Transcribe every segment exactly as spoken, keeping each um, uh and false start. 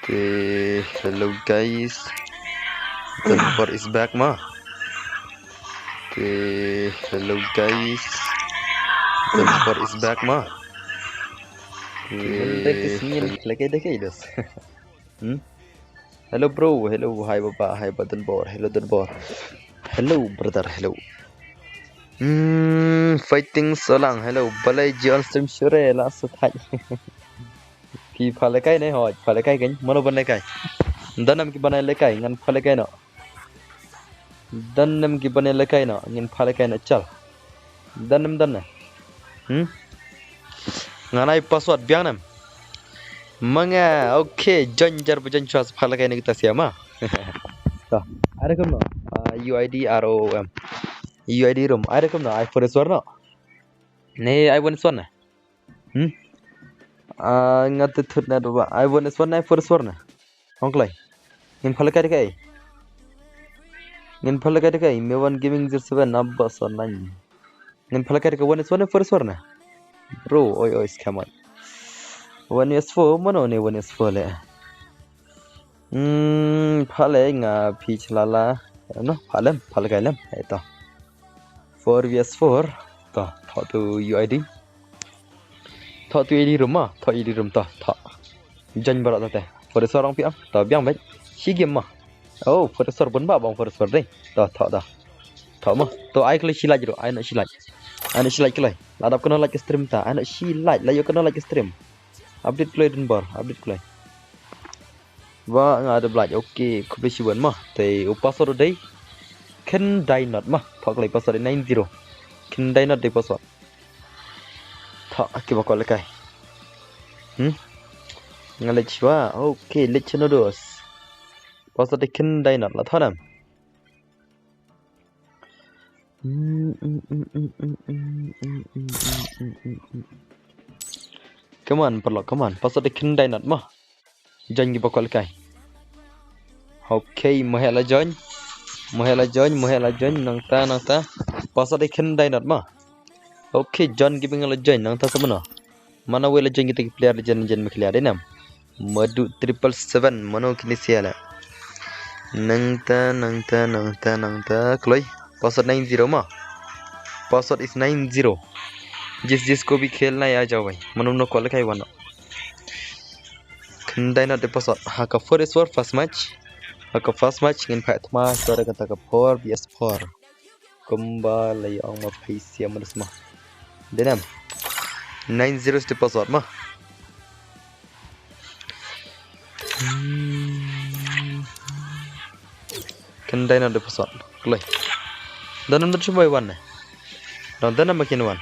Okay, hello guys. Dunbar is back ma. Okay, hello guys. Dunbar is back ma. Okay, hello. Hmm? Hello bro, hello, hi baba, hi ba Dunbar, hello Dunbar. Hello brother, hello. Hmm, fighting solang, hello, balai John stream sure la suthai. Ki pha lekai ne hoj, pha lekai kan, mano ban lekai. Danam ki banai lekai, ngan pha lekai no. Danam ki banai lekai no, ngin pha lekai no chal. Danam danam. Hmm? Ngan ai password biang nam. Manga, okay, join jar bu join chwas pha lekai ne kita siama. To, ai da kum no. Uh, U I D R O M. U I D rum, ai da kum no, ai for suar no. Ne, ai wan suar na. Hmm? Ah, nga te thut na doba. Ai wan suar na, ai for suar na. Ong klai. Ngin pha lekai kai. Ngin pha lekai kai. Me wan gaming zero seven, abba suar na. Ngin pha lekai kai, wan suar na, for suar na. Bro, oi, oi, scam on. Wan suar, mano ne wan suar le. Hmm, pha le nga phi chlala. No, pha lem, pha lekai lem. Eto. Four V S four. To, tho tu U I D. Tho tu U I D rum ma, tho U I D rum to, tho. Join baroh to te. For suar ong pi am, to biang bek. Shi game ma. Oh, for suar bun ba bang for suar dei. To, tho to. Tho ma. To ai kloi shi like ru, ai no shi like. Ai no shi like kloi. La dap kano like stream ta, ai no shi like, la yo kano like stream. Update kloi Dunbar, update kloi. Ba nga da blaj, okay, khublei shibun ma. Te u password dei khyndai not ma. Tho kloi password dei nine zero. Khyndai not dei password. Tho, ki ba kwah lekai. Hmm? Nga leit shwa, okay, leit shano dos. Password dei khyndai not la tho nam. Come on, paralok, come on. Password dei khyndai not ma. Join ki ba kwah lekai. Okay, mo heh la join. Mo heh la join, mo heh la join, nangta, nangta. Password dei khyndai not ma. Okay, join ki ba nga la join, nangta sa mano. Mano wei la join kita ki player legend, legend me khlia dei nam. Madu triple seven, mano kine sia la. Nangta, nangta, nangta, nangta. Kloi. Password nine zero ma. Password is nine zero. Jis jis ko bhi khelna hai aa jao bhai. Mano no kwah lekai wan no. Khyndai not dei password. Ha ka four V S four first match. Ha ka first match ngin fight thma shuwa da kata ka four V S four. Kumba la ong ma phi sia ma dusma. Dei nam. Nine zero dei password ma. Hmm. Khyndai not dei password. Kloi. Danam dei shubai wan ne. Dang danam makin wan.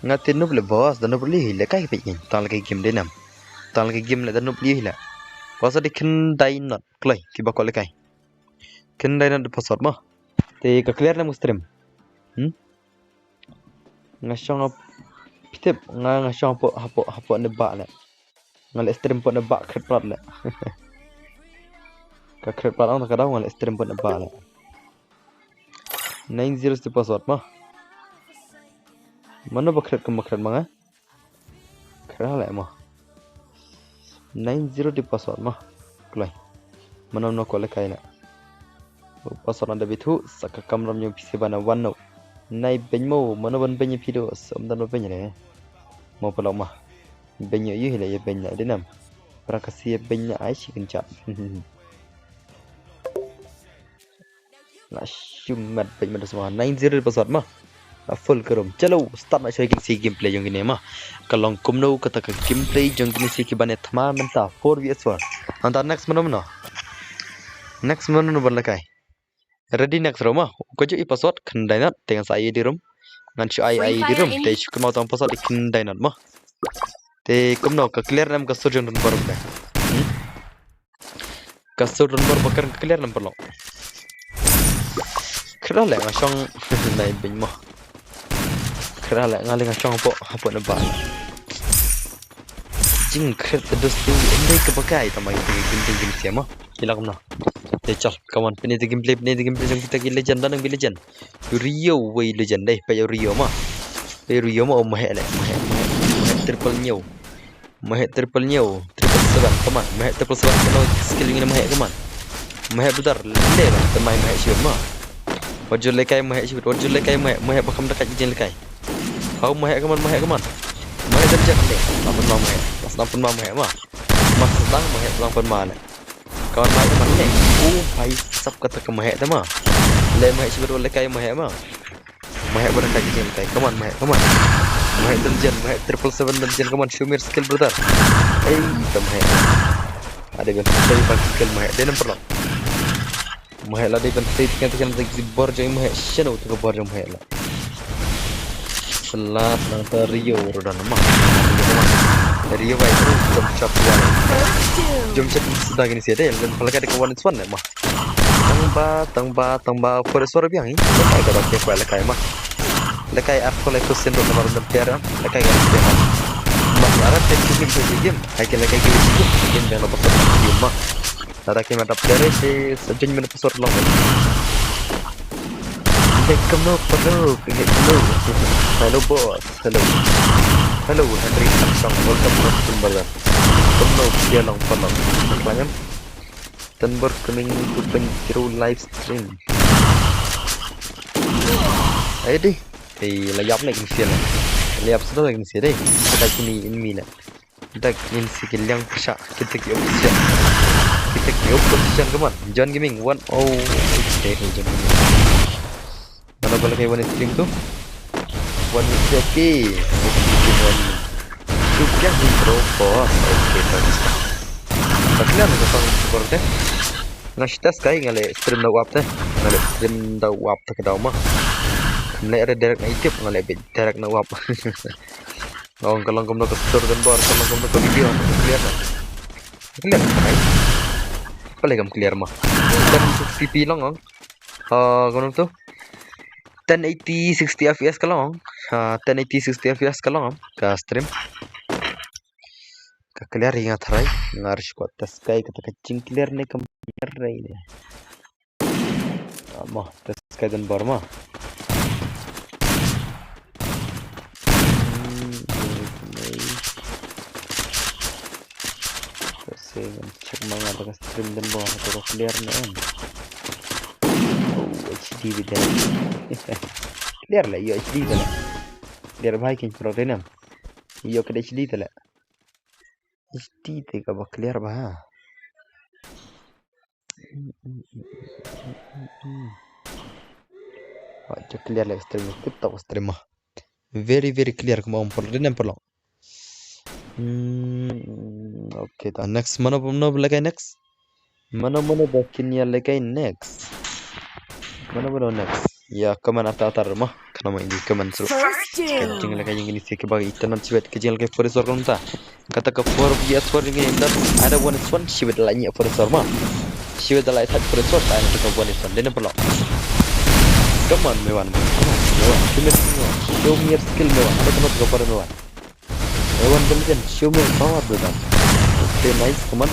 Nga te nup le boss, danam le hi le kai pik ni. Tang le kai game dei nam. Tang le kai game le danam le hi le. Password dei khyndai not. Kloi, ki ba kwah lekai. Khyndai not dei password ma. Te ka clear nam ka stream. Hmm? Nga shong ap pitip, nga, nga shong hapoh, hapoh, hapoh ne ba le. Nga le stream hapoh ne ba kret plat le. Ka kret plat ong ta ka daw nga le stream hapoh ne ba le. Nine zero dei password ma. Mano ba kret kum ba kret ma nga. Kret le ma. Nine zero dei password ma. Kloi. Mano no kwah lekai na. Password na da bithu, sa ka kamram nyu pisi bana wan no. Nai beng mo, mano ban beng phi do, som dan ban beng re. Mo paralok ma. Beng yu hi le ya beng na dei nam. Pra ka si ya beng na ai shi kynjat. Na shumat beng ma da sma nine zero dei password ma. A full ka rum. Chalo, start na shoi kine si gameplay jong kine ma. Ka long kumno kata ka gameplay jong kine si ki ban ïa thma mynta four V S four. Nangta next mano mano. Next mano mano ban lekai. Ready next rum ma. Ka ju i password khyndai not te ngan sa ai dei rum. Ngan shu ai ai dei rum. Te shu kynmaw tang password dei khyndai not ma. Te kumno ka clear ne em ka sur jong donbor ba? Hmm? Ka sur donbor ba kren ka clear ne em paralok? Khra leh nga shong nai bing mo. Khra leh nga leh nga shong hapoh, hapoh na ba. Jingkhret te dos tu, ym dei kaba kai tang ba ki ting ting ting sia mo. Ki lak kumno. Te chal, come on, pyni te gameplay, pyni te gameplay jong kita ki legend, da nang ki legend. Rio wei legend dei, peit Rio mo. Peit Rio mo, oh, maheh leh, maheh, maheh, maheh triple ñiew. Maheh triple ñiew, triple seven, come on. Maheh triple seven, kano skill jong ngi maheh, come on. Maheh brother, leh ba, te mai maheh shibit mo. Wat jur lehkai maheh shibit, wat jur lehkai maheh, maheh ba kham da ka jingïalehkai. Hau maheh, come on, maheh, come on. Maheh dang jek leh, la pynma maheh, la sdang pynma maheh mo. Mas sdang maheh, sdang pynma leh. Kawan maheh, kawan leh. Oh, bhai sab, kata ka maheh te mo. Leh maheh shibit, wat lehkai maheh mo. Maheh ba da ka jingïalehkai. Come on, maheh, come on. Maheh dungeon, maheh triple seven dungeon, come on, show me your skill, brother. Ei, te maheh. Ade ban sei ba skill maheh. Dei ne em paralok? Maheh la dei ban sei, te kan, te kan, te ki bor jong maheh. Shano te ka bor jong maheh la. Sala nangta Rio ruh don mo. Rio bai ruh jump shot wan. Jump shot sdang kine sia dei, lem pala ka dei ka one is one ne mo. Tang ba, tang ba, tang ba, four is four biang hi. Lehkai ka dei ka four lehkai mo. Lehkai ar four lehkai sin ruh namar dang player am. Lehkai ka dei mo. Mas ara te ki game, te ki game. Hai ke lehkai ki game, game biang lo pasal game mo. Lada ki mata player te sa jing mena pasal long. Dei kumno paralok, dei kumno. Hello boss, hello. Hello Henry Samsung, welcome to Timberland. Kumno, ïa long paralok. Klanyam. Timber coming two point zero live stream. Ai dei. Ei, la ïap ne kin sia la. La ïap sdang kin sia dei. Kata kini in mi na. Dak ngin si ki liang pyrshah, kita ki opposition. Kita ki opposition, come on. John Gaming, one oh. Okay, John Gaming. Mano ba lehkai one stream tu? One stream, okay. Okay, one. Shukia ni pro boss. Okay, thanks. Bakla ni ka pang support te. Nga stas kai nga leh stream da wap te. Nga leh stream da wap te ka daw mo. Nga leh direct na YouTube, nga leh direct na wap. Nga ong ka long kumno ka sur donbor, ka long kumno ka video, clear na. Clear na, guys. Pale kam clear mo. Ten sixty p long ong. Ah, kumno to? Ten eighty sixty F P S ka long. Ah, ten eighty sixty F P S ka long ka stream. Ka clear hi nga tharai, nga ruh squad test kai kata ka jingclear ne kam clear ne. Ah, mo, test kai donbor mo. Hmm, okay. Test kai, check ma nga da ka stream donbor, da ka clear ne em. Oh, H D bida. Clear la, ïoh H D te la. Clear bha kin pro te nam. Ïoh ka H D te la. H D te kaba clear bha. Wah, clear la stream, tip top stream mo. Very, very clear kumba ong paralok, dei ne em paralok? Hmm, okay, ta next, mano, mano ba lehkai next? Mano, mano ba kin ïa lehkai next? Mano, mano next? Ïa, comment ata ata mo. Kano mo indi comment sru. First kill. Ka jinglehkai jong kine sia kiba itynnad shibit ka jinglehkai four is four kumta. Kata ka four V S four jong kine, I don't want one shibit la ñiah four is four mo. Shibit la i thait four is four, ta ina ka one is one, dei ne em paralok? Come on, Mewan. Come on, Mewan. Show me, show me your skill, Mewan. Ada kano ka four, Mewan. Mewan, come again. Show me your power, brother. Okay, nice, come on.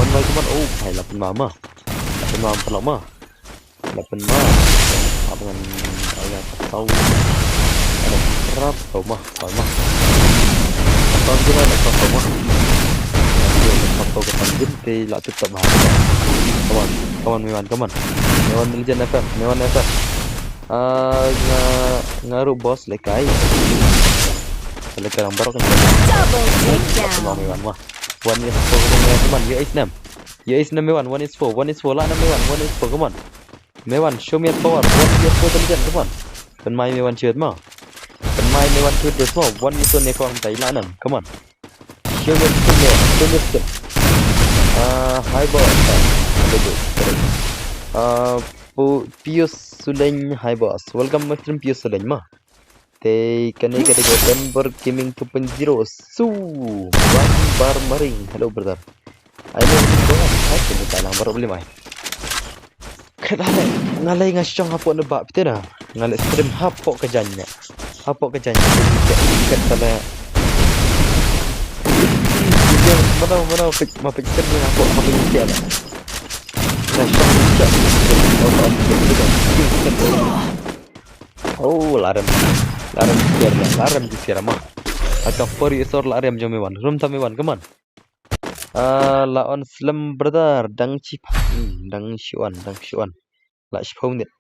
One by, come on. Oh, bhai, la pynma mo. La pynma paralok mo. La pynma. Hap ngan, ai, ka tau. Ada krap tau mo, tau mo. Tau jin, ada krap tau mo. Tau, tau ka tau jin te la tip top bha. Come on, come on, Mewan, come on. Mewan Legend F F, Mewan F F. Ah, nga, nga ruh boss lehkai. Lehkai lang barok ni. Double takedown. Mewan mo. One is four, come on, come on. Ïoh ace nam. Ïoh ace nam Mewan, one is four, one is four, lah nam Mewan, one is four, come on. Mewan, show me your power. One V S four te Mewan, come on. Pynmai Mewan shibit mo. Pynmai Mewan shibit mo. One V S four ne kwang tai lah nam. Come on. Show me your skill, Mewan. Show me your skill. Ah, hi boss. Ah, hello, boss. Hello. Ah, Pu-, Pius Suleng, hi boss. Welcome my stream, Pius Suleng mo. Te kane ka dei ka Denver Gaming two point zero. Su wan bar maring. Hello brother. Ai no ni ko ai ko ni ta lang baru beli mai. Kata le ngalai nga shong hapoh ne ba pite na. Ngalai stream hapoh ka jan ne. Hapoh ka jan ne. Kata le. Mana mana pik ma pik stream hapoh ma pik pite na. Nga shong shong. Oh, larem. Larem kier na, larem kier ma. Aka pori isor larem jong me wan. Rum ta me wan, come on. Ah, la on slem brother, dang chi, hmm, dang chi on, dang chi on. La chi phone nit.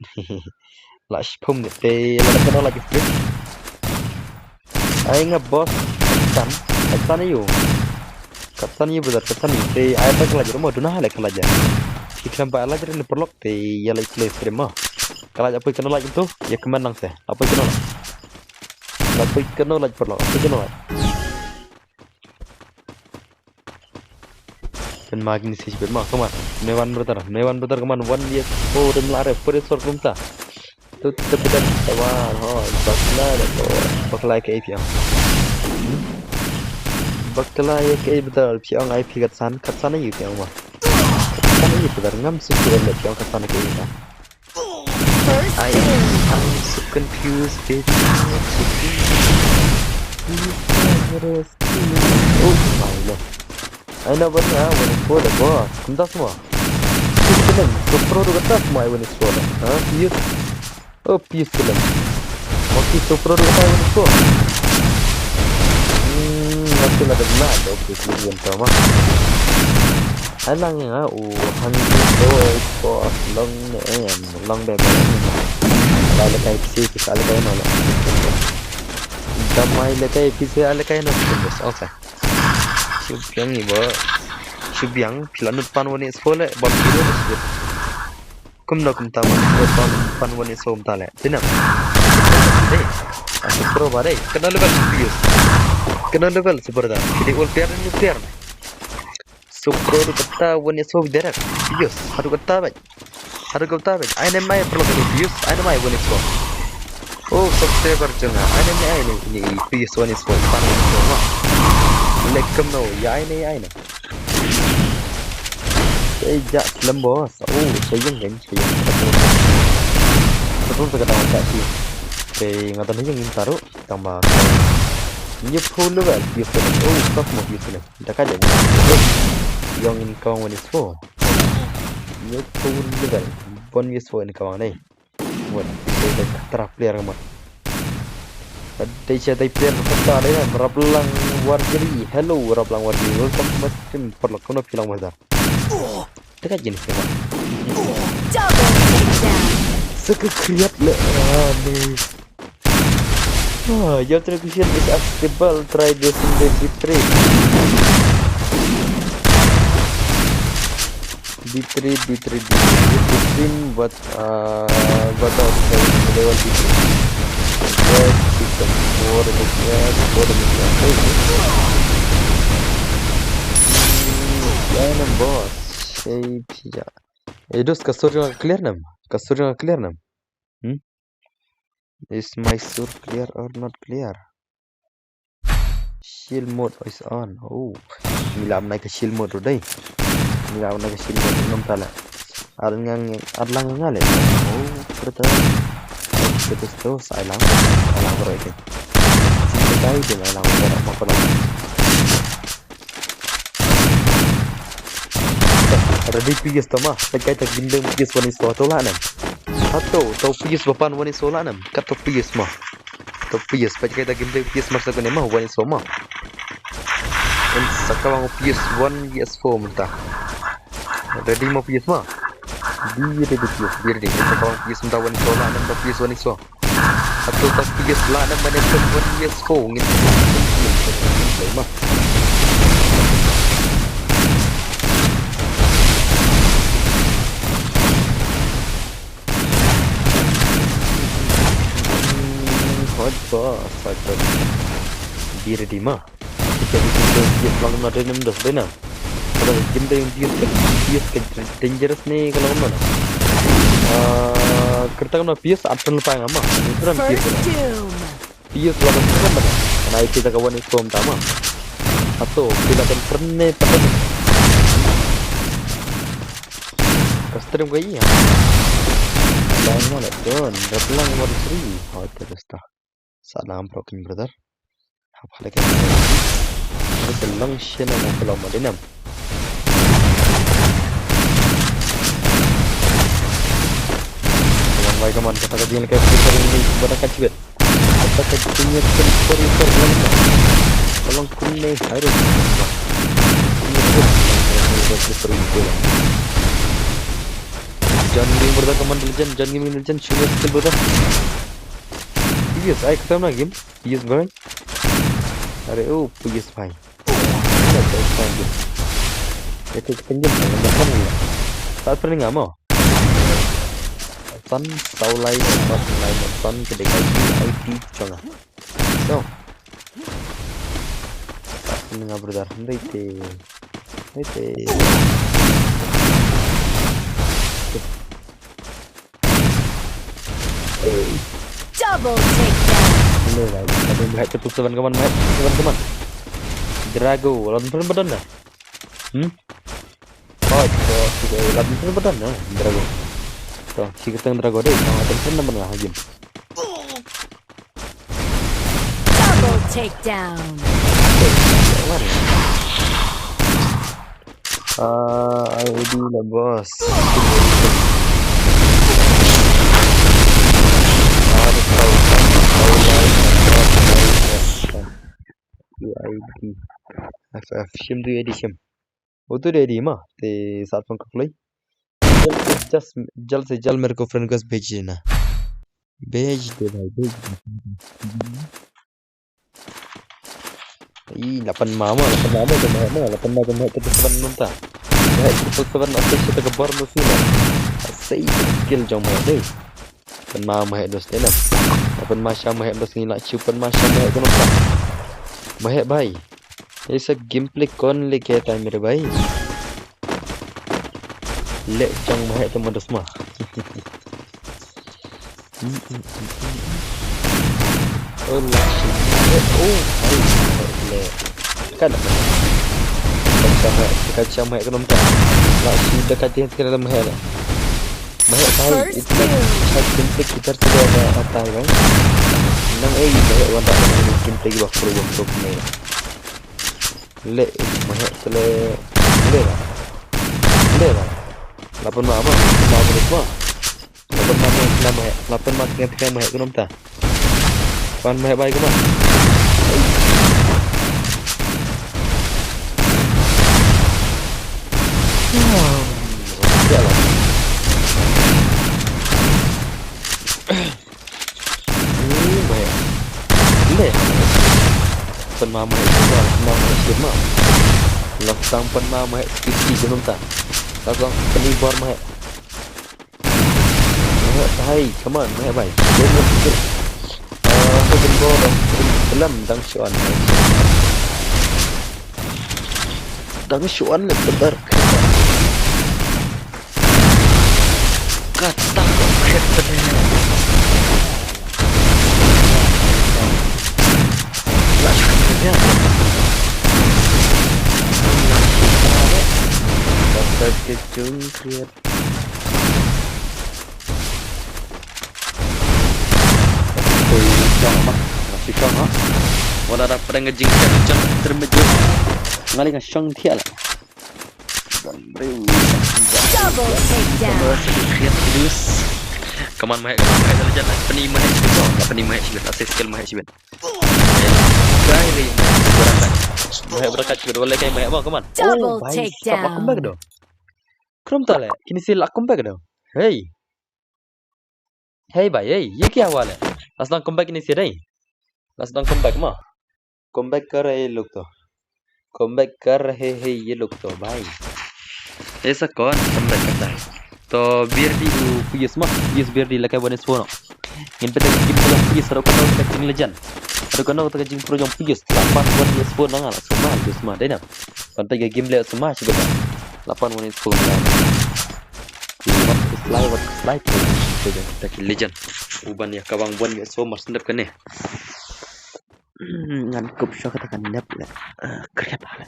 La chi phone nit. Te la da kano la ki stream. Ai nga boss, kan, kan sana yu. Katsan ïa brother, katsan ïa. Te ai ta ka live ruh mo, duna ha leh ka live ïa. Ki khlem ba live ïa ni paralok te ïa live play stream mo. Ka live apoi kano live tu, ïa kmen nang se. Apoi kano live. Apoi kano live paralok, apoi kano live. Pen ma kini si sipet mo, come on. Me wan brother, me wan brother, come on. One year, oh, dem la re, pore sor kumta. Tut tebedar tawar ho bakla da ko bakla ke ipi ang. Bakla ya ke ipi bedar pi ang ai pi katsan katsan ya ipi ang ma. Katsan ya ipi bedar ngam suku le pi ang katsan ke ipi ang. First I am so confused, baby. Oh my lord. Ai na ban nga wan explore da boss. Kumta semua. Pis kelen. Supro tu kata semua ai wan explore. Ha, pis. Oh, pis kelen. Maki supro tu kata ai wan explore. Hmm, maki la da na. Okay, pis yang sama. Ai lang ya, u hang tu boss long ne em, long bebe. Ala le kai pis, ala kai mana. Damai le kai pis, ala kai na. Okay. Shu biang ni ba. Shu biang phi la nud pan wan explore le ban phi nud explore. Kumno kumta wan explore pan pan wan explore kumta le. Tinam. Dei. Aku pro ba dei. Kena level serious. Kena level super da. Jadi ul player ni player. Super tu kata wan explore direct. Serious. Haduh kata bai. Haduh kata bai. Ai ne mai pro kata serious. Ai ne mai wan explore. Oh, subscriber jong nga. Ai ne ai ne ni serious wan explore. Pan wan explore. Lekam no. Ya ai ne ai ne. Sai ja slem boss. Oh, sai yang kan, sai yang. Betul sa kata sa shi. Sai ngata ni yang taruh tambah. Ni full level, dia full. Oh, stop mo dia full. Dah kaja ni. Yang ini kawang ni so. Ni full level. Bon ni so ini kawang ni. Wan, ita ita katra player ma. Dei cha dei player katra dei na, Raplang Warjri. Hello, Raplang Warjri. Welcome to my stream. Paralok, kumno phi long ma da. Dekat jenis ma. Double takedown. Seke kriat le. Ah, ni. Ah, your television is unstable. Try this in the B three. B three, B three, B three, B three, but, uh, but also level B three. Yes, system four, yes, four, yes. Hey, hey. Hmm, yan ang boss. Hey, pia. Eh, dos, ka sur jong nga clear nam? Ka sur jong nga clear nam? Hmm? Is my sur clear or not clear? Shield mode is on. Oh. Ngi la nai ka shield mode ruh dei. Ngi la nai ka shield mode ruh ngam tala. Ar ngang ar lang nga le. Oh, brother. Brother sto sai lang. Sai lang bro ite. Sai dei ai lang bro ma ko lang. Ready P S tama. Kai ta gindeng P S one is to la nam. Hato, to P S ba pan one is to la nam. Kato P S ma. To P S, peit kai ta gindeng P S mar sa kane ma, wan so ma. En sa ka wang P S one, P S four mynta. Ready ma P S ma? Be ready P S, be ready. En sa ka wang P S mynta wan so la, en sa P S wan so. Atu ta P S la, en sa wan P S four ngin. Ma. Hot boss, hot boss. Be ready ma. Kita di sini dia pelang na dia enam belas dia na. Kalau game dia yang dia dia dangerous ni kalau mana. Ah, kereta kena P S atun lepas nama. Itu dah P S. First doom. Piyus la ban stream ba na. Ana iti ta ka wan i kom ta ma. Ato, phi la ban stream ne patan. Ka stream ka iya. Lang ma la don, rap lang wan free. Hoi te besta. Salam broken brother. Hap halak. Ada long shin ang ko lo ma dinam. Kaman bai kaman kata ka jing ka free ni bada ka chibet. Kata ka jing ya kan free free lang. Tolong kune harus. John Gaming brother, kaman legend, John Gaming legend, shunya skill brother. Yes, ai kata na game. Yes bhai. Are oh, yes bhai. Yes, yes, thank you. Itu ketenggin kan, kan kan. Tak pernah ngamo. San saulai, san saulai, san kedai kayu, I T chonga. So. Tak pernah brother, ndai te. Ndai te. Double takedown. Hello guys, ada Mehek ke two seven kaman, Mehek two seven kaman. Drago, lawan pun badan dah. Hmm? Oh, so, okay, lawan pun badan dah, Drago. So, si keteng Drago deh, sama ada pun nama lah game. Double takedown. Ah, I D lah bos. Ah, ada tahu. U I D. F F. Shim tu I D shim. Utu de di ma. Te sat pang kakloi. Jal se jal se jal mere ko friend request bhej dena. Bhej de bhai, bhej de. Ih, lapan ma ma, lapan ma ma, lapan ma ma, lapan ma ma, kita seven nunta. Mehek kita seven, asai kita ke bar musuh lah. Asai skill jong Mehek deh. Pan ma Mehek dos tenam. Pan ma sha Mehek dos ngi la chu pan ma sha Mehek ko nunta. Mehek bhai. Aisa gameplay kon le ke time re bhai. Le jong Mehek to mados ma. Oh la shi. Oh, hai. Le. Kan. Kan sama, kan sama Mehek ko nunta. La shi da ka tin kira Mehek la. Mehek bhai, itna shah gameplay kidhar se aata hai bhai. Nang ei Mehek wan da gameplay ba pro ba pro ne. Le Mehek le le ba. Le ba. Lapan ma ma, lapan ma ma. Lapan ma ma, lapan ma ma, lapan ma ma, Mehek ko nunta. Pan Mehek bhai ko ma. Pan ma Mehek, pan ma Mehek, pan ma Mehek. Last time pan ma Mehek, fifty ko nunta. Last time pan i bor Mehek. Mehek bhai, come on, Mehek bhai. Don't let it go. Uh, second ball, dang, dang shuan, dang shuan. Dang shuan le benar. Kata ko kret benar. Lah shuan ya. Kata ke jung kret. Oi, shong ma. Nga shu shong ha. Wala da pdeng ka jingshong jong termejut. Nga lei nga shong thiah la. Double takedown. Come on, Mehek, come on, Mehek, la jan la pynmih Mehek shibit. La pynmih Mehek shibit. Asai skill Mehek shibit. Kai ri Mehek barakat. Mehek barakat shibit, wala kai Mehek mo, come on. Double takedown. Comeback do. Krum ta le, kini si la comeback do. Hey. Hey bhai, hey, ye kya hua le? Aslang comeback nahi se dei. Aslang comeback ma. Comeback kar rahe ye log to. Comeback kar rahe hain ye log to, bhai. Aisa kaun comeback karta hai? To Birdi u Piyus ma, Piyus Birdi la kai one S four no. Ngin pynthut ka jingpro jong Piyus, haduh katno ka jing legend. Haduh katno ka jingpro jong Piyus. Lapan one S four na nga la sma, Piyus ma, dei na. Pynthut ka game le sma, shi beta. Lapan one S four na nga. Wat slide, wat slide, kita ki legend. Uban ïa ka bang bun ïa so mar sendep kane. Ngan kup shuwa kata ka nep le. Ah, kriat le.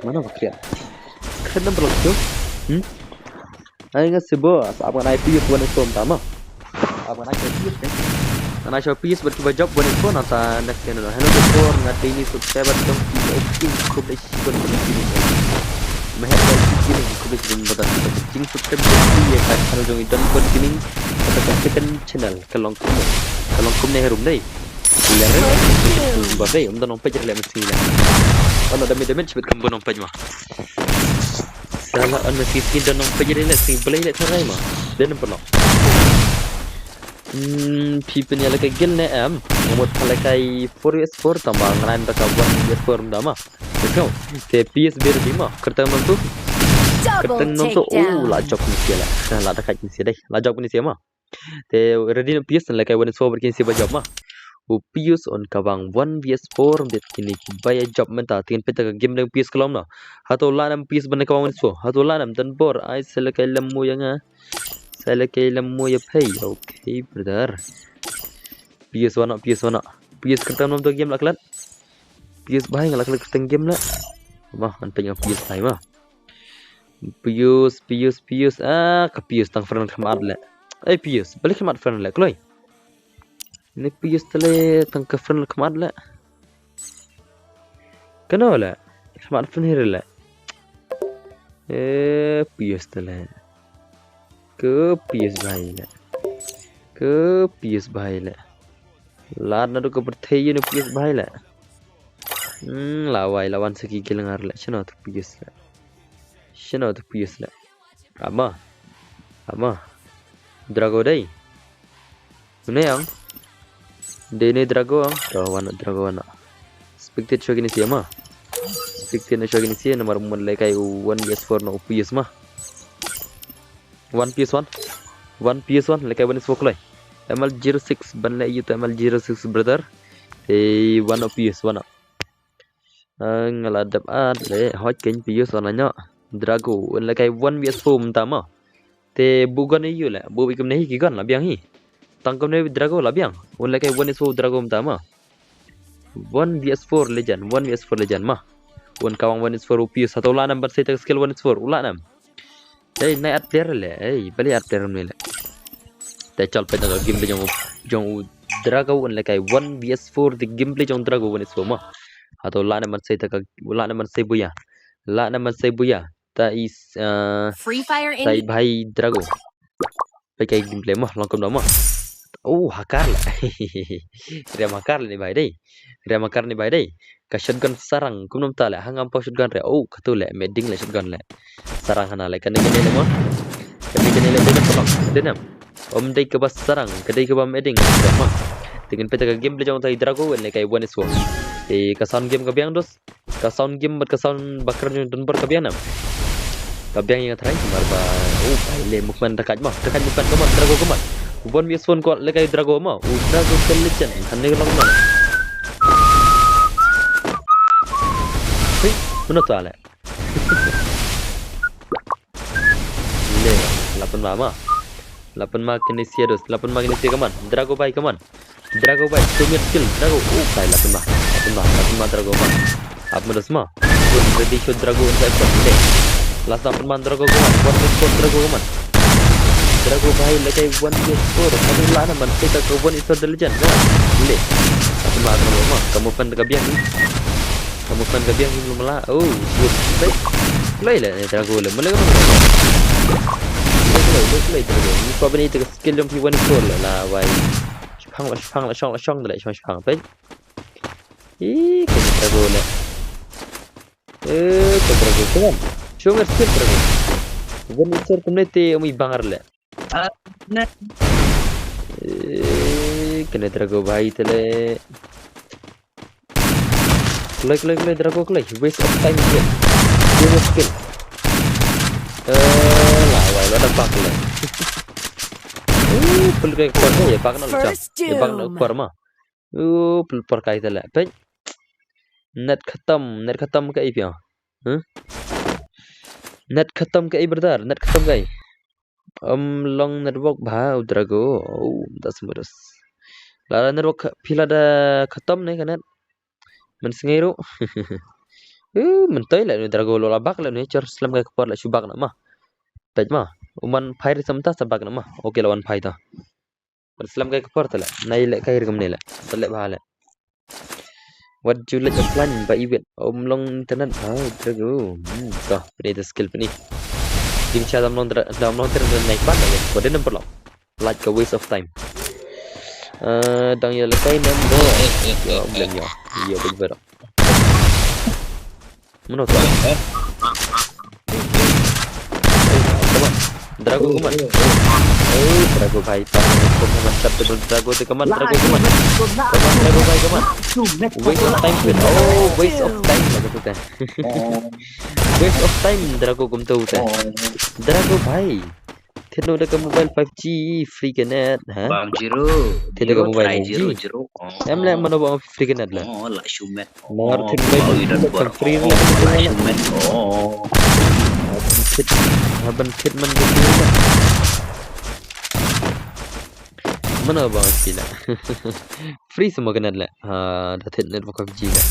Mano ba kriat? Kriat na blok tu. Hmm? Ai nga sibo, sa ap ngan ai P S one S four mynta mo. Ap ngan ai P S, eh. Ngan ai P S bad kiba jop one S four nangta next channel. Hello before nga daily subscriber jong P S King, khublei shibun khublei shibun. Meher khublei shibun bad khublei shibun subscribe jong P S King ïa ka channel jong i Don Bot Gaming. Kata ka second channel ka long kumne. Ka long kumne harum dei. Ler re. Ba dei um don ong pej re le mesti le. Ono dami dami chibit kam bon ong pej ma. Sala an mesti skin don ong pej re le skin blei le tharai ma. Den pernah. Hmm, phi pynïa lehkai guild ne em? Nga mut lehkai four versus four tang ba nga line da ka one versus four mynta ma. Let's go. Te P S ber di ma. Kyrteng nom tu. Kyrteng nom tu. Oh, la jop ni sia la. La da kai ni sia dei. La jop ni sia ma. Te ready na P S lehkai one versus four ber kin sia ba jop ma. U P S on ka bang one versus four bet kini ki ba ïa jop mynta tin peta ka game dang P S ka long na. Hato la nam P S ban ka bang one versus four. Hato la nam dan bor ai sa lehkai lem mo ïa nga. Sa lehkai lem mo ïa phei. Okay, brother. P S one, P S one. P S kyrteng nom tu game la klet. P S bahai nga la klet kyrteng game la. Ma, an peng P S bahai ma. P S, P S, P S. Ah, ka P S tang friend khmat le. Eh, P S, balik khmat friend le, kloi. Ni P S tale tang ka friend khmat le. Kano le? Khmat friend hir le. Eh, P S tale. Ke P S bahai le. Ke P S bahai le. Lad na du ka pyrthei ïa ni P S bahai le. Hmm, la wai la wan saki gilengar le. Shano tu P S le. Shano tu P S le. Ama. Ama. Drago dei. Une ang. Dei ne Drago ang. To wan Drago wan. Spectate shuwa kini sia ma. Spectate na shuwa kini sia namar mun lehkai u one versus four na u P S ma. One P S one. One P S one lehkai one is four kloi. M L zero six ban leh youth M L zero six brother. Hey, one P S one. Nga la dep at le hoj kein P S one nyo. Drago un lehkai one versus four mynta ma. Te bu gun ïa u le bu bi kumne hi ki gun la biang hi. Tang kumne Drago la biang. Un lehkai one is four Drago mynta ma. One versus four legend, one versus four legend ma. Un ka bang one is four u P S hato la nam ban sei ta skill one is four u la nam. Dei nai at player le, ei bali at player ne le. Te chol pe na game jong jong u Drago un lehkai one versus four the gameplay jong Drago one is four ma. Hato la nam ban sei ta ka la nam ban sei buya. La nam ban sei buya. Ta is uh, Free Fire ta i Indie. Bhai Drago. Pai kai gameplay mo long kumno mo. Oh hakar le. Riam hakar le ni bhai dei. Riam hakar ni bhai dei. Ka shotgun sarang kumno ta le hangam pau shotgun re. Oh katu le meding le shotgun le. Sarang hana le kane kane le mo. Kane kane le dei na kolong dei na. Om dei kaba sarang ka dei kaba meding. Mo. Tingin peta ka gameplay jong ta i Drago wen le kai one is one. Te ka sound game ka biang dos. Ka sound game bad ka sound bakar jong donbor ka biang nam. Ka biang ïa nga trai mar ba u bai le movement da kaj ma da kaj movement ka man Drago ka man. U bon mi son ko le kai Drago ma u Drago ka legend han ne long ma. Hei, mano to ale. Le, lapan ma ma. Lapan ma kini sia dos, lapan ma kini sia ka man. Drago bai ka man. Drago bai, show me skill, Drago. Oh, kai lapan ma. Lapan ma, lapan ma Drago ma. Ap ma dos ma. Pun ready show Drago inside shot le. Last lapan ma Drago ka man. One shot Drago ka man. Drago bai le kai one shot. Aduh la na man kita ka one shot the legend ka man. Le. Lapan ma Drago ma. Kamu fan ka biang ni. Kamu fan ka biang ni belum la. Oh, good. Baik. Play le ni Drago le. Mana kamu? Play, play, play, play Drago. Ni pa bini tu skill jong P one four le la wai. Shipang la shipang la shong la shong la shong shipang pe. Ih, kena Drago le. Eh, kena Drago. Come on. Show me skill Drago. One is four kumne te umi bangar le. Eh, kena Drago bhai te le. Kloi kloi kloi Drago kloi. Waste of time here. Waste of skill. Eh, la wai la da bak le. Uh, pul kai kuar ya bak na lucha. Ya bak na kuar ma. Uh, pul par kai tele. Pek. Net khatam, net khatam kai pia. Huh? Net khatam kai brother, net khatam kai. Am long network bha u Drago. Oh, das mudas. Lada network phi lada khatam ne ka net. Mynsngi ruh. Uh, myntoi leh nu Drago lo la bak leh nu, chor slem kai ka por leh shu bak na ma. Peit ma. U man phai ri samta sa bak na ma. Okay, la wan phai ta. Ban slem kai ka por ta leh. Nai leh kai ri kam ne leh. Ta leh bha leh. What you like a plan ba iwit. Om long internet ha Drago. Hmm, to, pini the skill pini. Ding cha dam long dra-, dam long internet nai pan leh. What the number long. Like a waste of time. Eh, dang ïa lehkai number. Yo, blem yo. Yo, big brother. Mano to? Eh, come on. Drago, come on. Oh, Drago bhai, come on, come on, Drago, Drago, come on, Drago, come on. Come on, Drago bhai, come on. Waste of time, wait. Oh, waste of time, la kata. Waste of time, Drago kumta uta. Drago bhai. Thied noh da ka mobile five G, free ka net, ha? Bam Jiro. Thied da ka mobile five G. Em leh mano ba free ka net leh. Oh, la shumet. Mar thik mai ba free leh. Oh, la shumet. Oh. Ban thied, ban thied man ka free leh. Mano ba free leh. Free sa ma ka net leh. Ha, da thied network five G leh.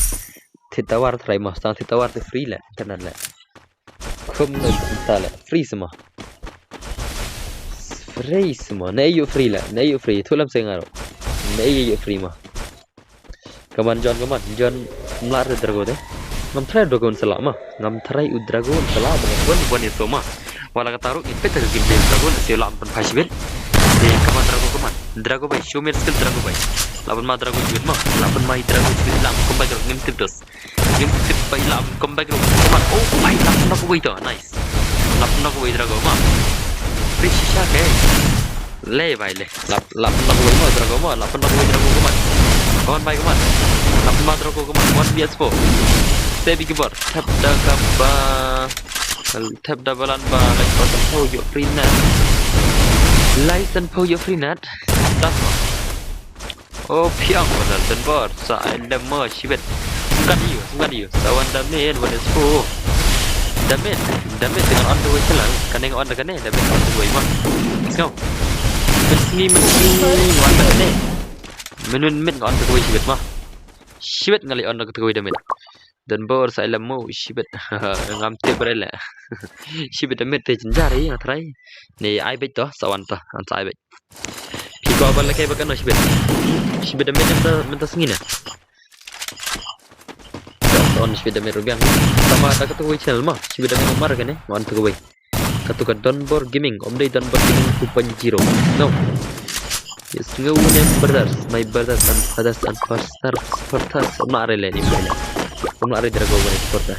Thied tower trai ma, sa thied tower te free leh. Internet leh. Khum na ta leh. Free sa ma. Free sa ma. Na ïoh free leh. Na ïoh free. Thulam sa nga ruh. Na ïoh free ma. Come on, John, come on. John, mlar te Drago te. Ngam trai Drago sa la ma. Ngam trai u Drago sa la ma. Wan, wan ïa so ma. Wala kata ruh, ngin peit ha ka game te Drago, sa ïoh lah ban phai shibit. Te, come on, Drago, come on. Drago bhai, show me your skill, Drago bhai. Lah ban ma Drago shibit ma. Lah ban ma i Drago shibit, lah ban comeback ruh, ngim tip dos. Ngim tip ba i lah ban comeback ruh. Come on. Oh, bhai, lah ban knock away to. Nice. Lah ban knock away Drago ma. Free shisha ke. Le bhai le. Lah, lah ban knock away ma Drago ma. Lah ban knock away Drago, come on. Come on bhai, come on. Lah ban ma Drago, come on. One V S four. Sebi keyboard. Thep da kaba. Thep da balan ba. Lai san phew ïoh free net. Lai san phew ïoh free net. Das ma. Oh, phiang ba dal ten bor. Sa ai lem mo shibit. Sngkat ïoh, sngkat ïoh. Sa wan damage, one is four. Damage, damage dengan on the way selang. Kane on the kane, damage on the way ma. Let's go. Mynsngi, mynsngi, wan da kane. Mynun mit nga on da kawei shibit ma. Shibit nga leh on da kawei da mit. Don bor sa ïalam mo shibit. Ngam tip re leh. Shibit da mit te jynjar ïa nga trai. Ni ai beit to sa wan to, an sa ai beit. Phi kwah ban lehkai ba kano shibit. Shibit da mit mynta, mynta sngi na. Sa on shibit da mit ruh biang. Sama da kata kawei channel ma. Shibit da mit mar kane. Wan to kawei. Katu ka Donbor Gaming, ym dei Donbor Gaming two point zero. No. Yes, ngew ne brothers, my brothers and fathers and fathers, fathers. Ym lah re le ni le. Ym lah re Drago One Sport.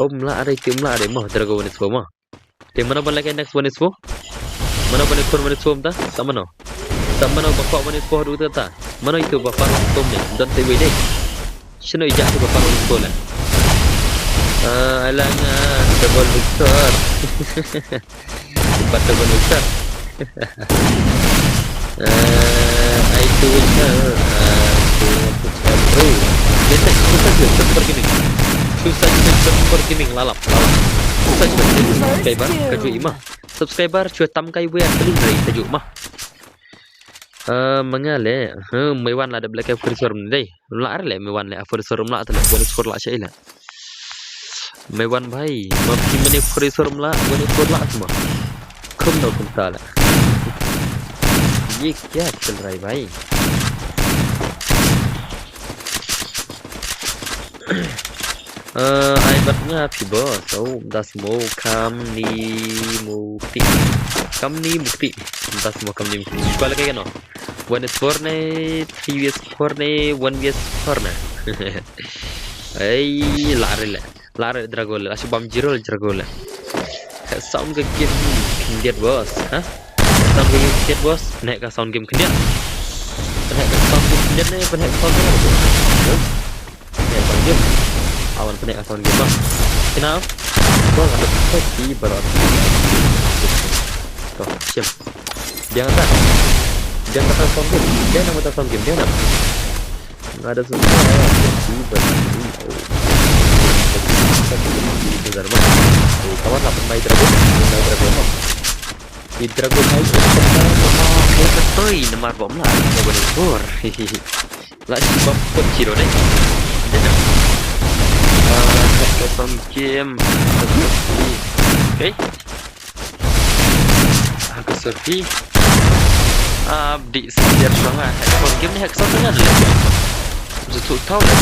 Ym lah re, te ym lah re mo Drago One Sport mo. Te mano ban lehkai next One Sport? Mano ban lehkai One Sport ta? Sa mano? Sa mano ba kwah One Sport haduh ta? Mano itu ba par One Sport ne? Don te wei dei. Shano i jak tu ba par One Sport la? Ah, alang, ah, double victor. Empat double victor. Eh, ai tu victor. Ah, tu victor. Bro. Bete, susah je, super gaming. Susah je, super gaming, lalap, lalap. Susah je, subscriber, ka ju ima. Subscriber, cuy tam kai wer, paling dari tajuk mah. Eh, manga le, eh, Meiwan la dep lehkai Furisaur ne dei. Ym lah re le Meiwan le, Furisaur ym lah te le, One Sport lah sha i le. Meiwan bhai, ma phi mane Furisaur ym lah, One Sport lah semua. Khum no khum ta le. Ye kya chal raha hai bhai? Eh, ai bat nga phi boss. Oh, das mo kam ni mukti. Kam ni mukti. Das mo kam ni mukti. Kuala kaya no. One is four ne, three is four ne, one is four ne. Ei, lare le. Lare Drago le. Asu bam zero le Drago le. Sound ka game khyndiat boss, ha? Sound ka game khyndiat boss. Nek ka sound game khyndiat. Nek ka sound game khyndiat ne, nek ka sound game. Nek ka sound game. Awan nek ka sound game bang. Kena. Bang ada sesi barat. Tuh, siap. Dia kata. Dia kata sound game. Dia nama kata sound game. Dia nama. Nggak ada semua ya. Sesi barat. Oh. Bentar bang. Oh, kawan lah pemain Dragon. Pemain Dragon bang. Di Dragon Knight, Ïa ka toi namar ba ym lah ïa ka bor. La shi bam put shi ruh dei. Dei na. Ah, ka song game. Okay. Ah, ka surfi. Ah, di siar song ah. Hack song game ni hack song dengan le. Satu tau le.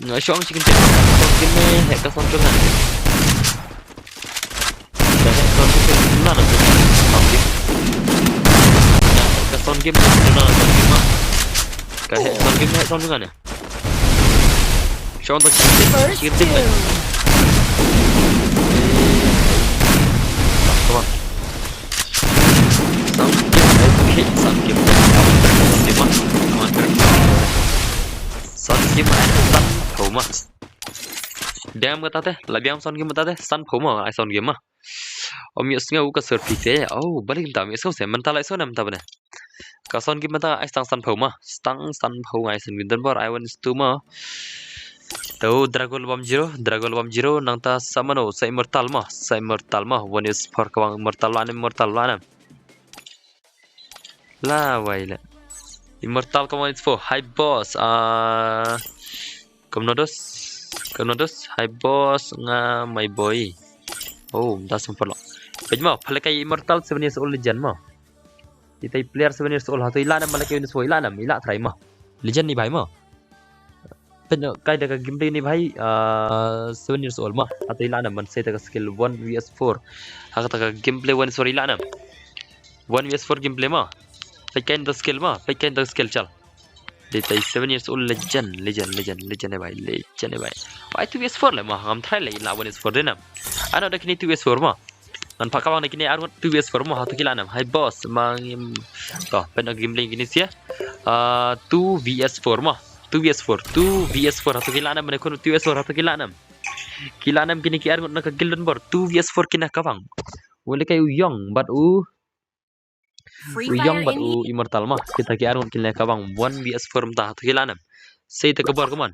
Nga shong chicken tip. Hack song game ni hack song dengan. Ka heh sound game na na tu. Sound game. Ka sound game na na sound game ma. Ka heh sound game, heh sound game na. Shong ta chicken tip, chicken tip. Come on. Sound game, okay, sound game. Sound game ma. Come on, come on. Sound game, sound game ma. Biang kata te, la biang sound game kata te, san phew mo, ai sound game ma. Ym ïohsngew ka surfi te, oh, balei kumta ym ïohsngew se, mynta la ïohsngew ne mynta bane. Ka sound game mynta ai stang san phew ma, stang san phew ngai sound game don bor, ai wan stu ma. To, Dragon Bam Zero, Dragon Bam Zero, nangta sa mano, sa Immortal ma, sa Immortal ma, one is four ka wang Immortal la ne, Immortal la ne. La wai le. Immortal ka wang is four, hi boss, ah, Kumno dos? Kumno dos? Hi boss, nga my boy. Oh, mynta sum paralok. Peit mo, pha lehkai Immortal seven years old legend mo. Ita i player seven years old, hato i la nam, pha lehkai Immortal, i la nam, i la try mo. Legend ni bhai mo. Peit mo, kai da ka gameplay ni bhai, ah, seven years old mo. Hato i la nam, ban sei ta ka skill one V S four. Ha kata ka gameplay one, sorry, i la nam. One V S four gameplay mo. Peit kai da skill mo, peit kai da skill chal. Dei tai seven years old legend, legend, legend, legend eh bhai, legend eh bhai. Bhai two V S four le mo, ngam try le la one V S four dei nam. Ano da kini two V S four mo. Ngan pha ka bang da kini arngut two V S four mo, hato ki la nam. Hi boss, mang im. To, peit na gameplay kini sia. Ah, two V S four mo. Two V S four, two V S four, hato ki la nam, mane khun two V S four, hato ki la nam. Ki la nam kini ki arngut na ka guild don bor, two V S four kina ka bang. Wale kai u Yong, bad u U Yong bad u Immortal mo. Kita ki arngut kin leh ka bang one V S four mynta, hato ki la nam. Sei ta ka bor, come on.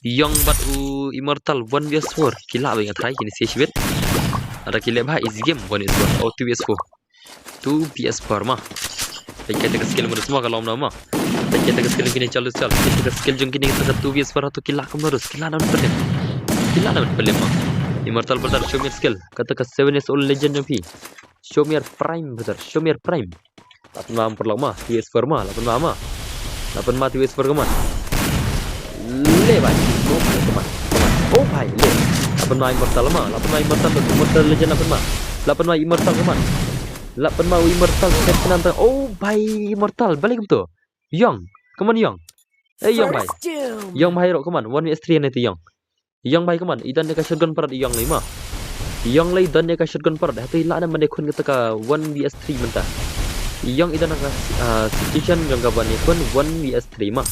Yong bad u Immortal one V S four. Ki la bha, nga try kini sei shibit. Ada ki leh bha, easy game, one V S four. Oh, two V S four. Two V S four mo. Peit kai ta ka skill mo, semua ka lom na mo. Peit kai ta ka skill kini, chal, chal. Peit kai ta ka skill jong kini, ta ka two V S four, hato ki la kumno dos, ki la nam pele. Ki la nam pele mo. Immortal brother, show me your skill. Kata ka seven years old legend jong phi. Show me your prime, brother. Show me your prime. La pynma paralok mo, two V S four mo, la pynma mo. La pynma two V S four, come on. Le bhai. Oh bhai, come on. Come on. Oh bhai, le. La pynma Immortal mo, la pynma Immortal, Immortal legend la pynma. La pynma Immortal, come on. La pynma Immortal, step kanan ta. Oh bhai, Immortal, balei kumto. Yong, come on Yong. Eh, Yong bhai. Yong bhai ruh, come on. One V S three ne te Yong. Yong bhai, come on, i don ïa ka shotgun parot Yong lei mo. Yong lei don ïa ka shotgun parot, hato i la nam ban ïakhun kata ka one V S three mynta. Yong i don ïa ka, ah, situation jong ka ban ïakhun one V S three mo.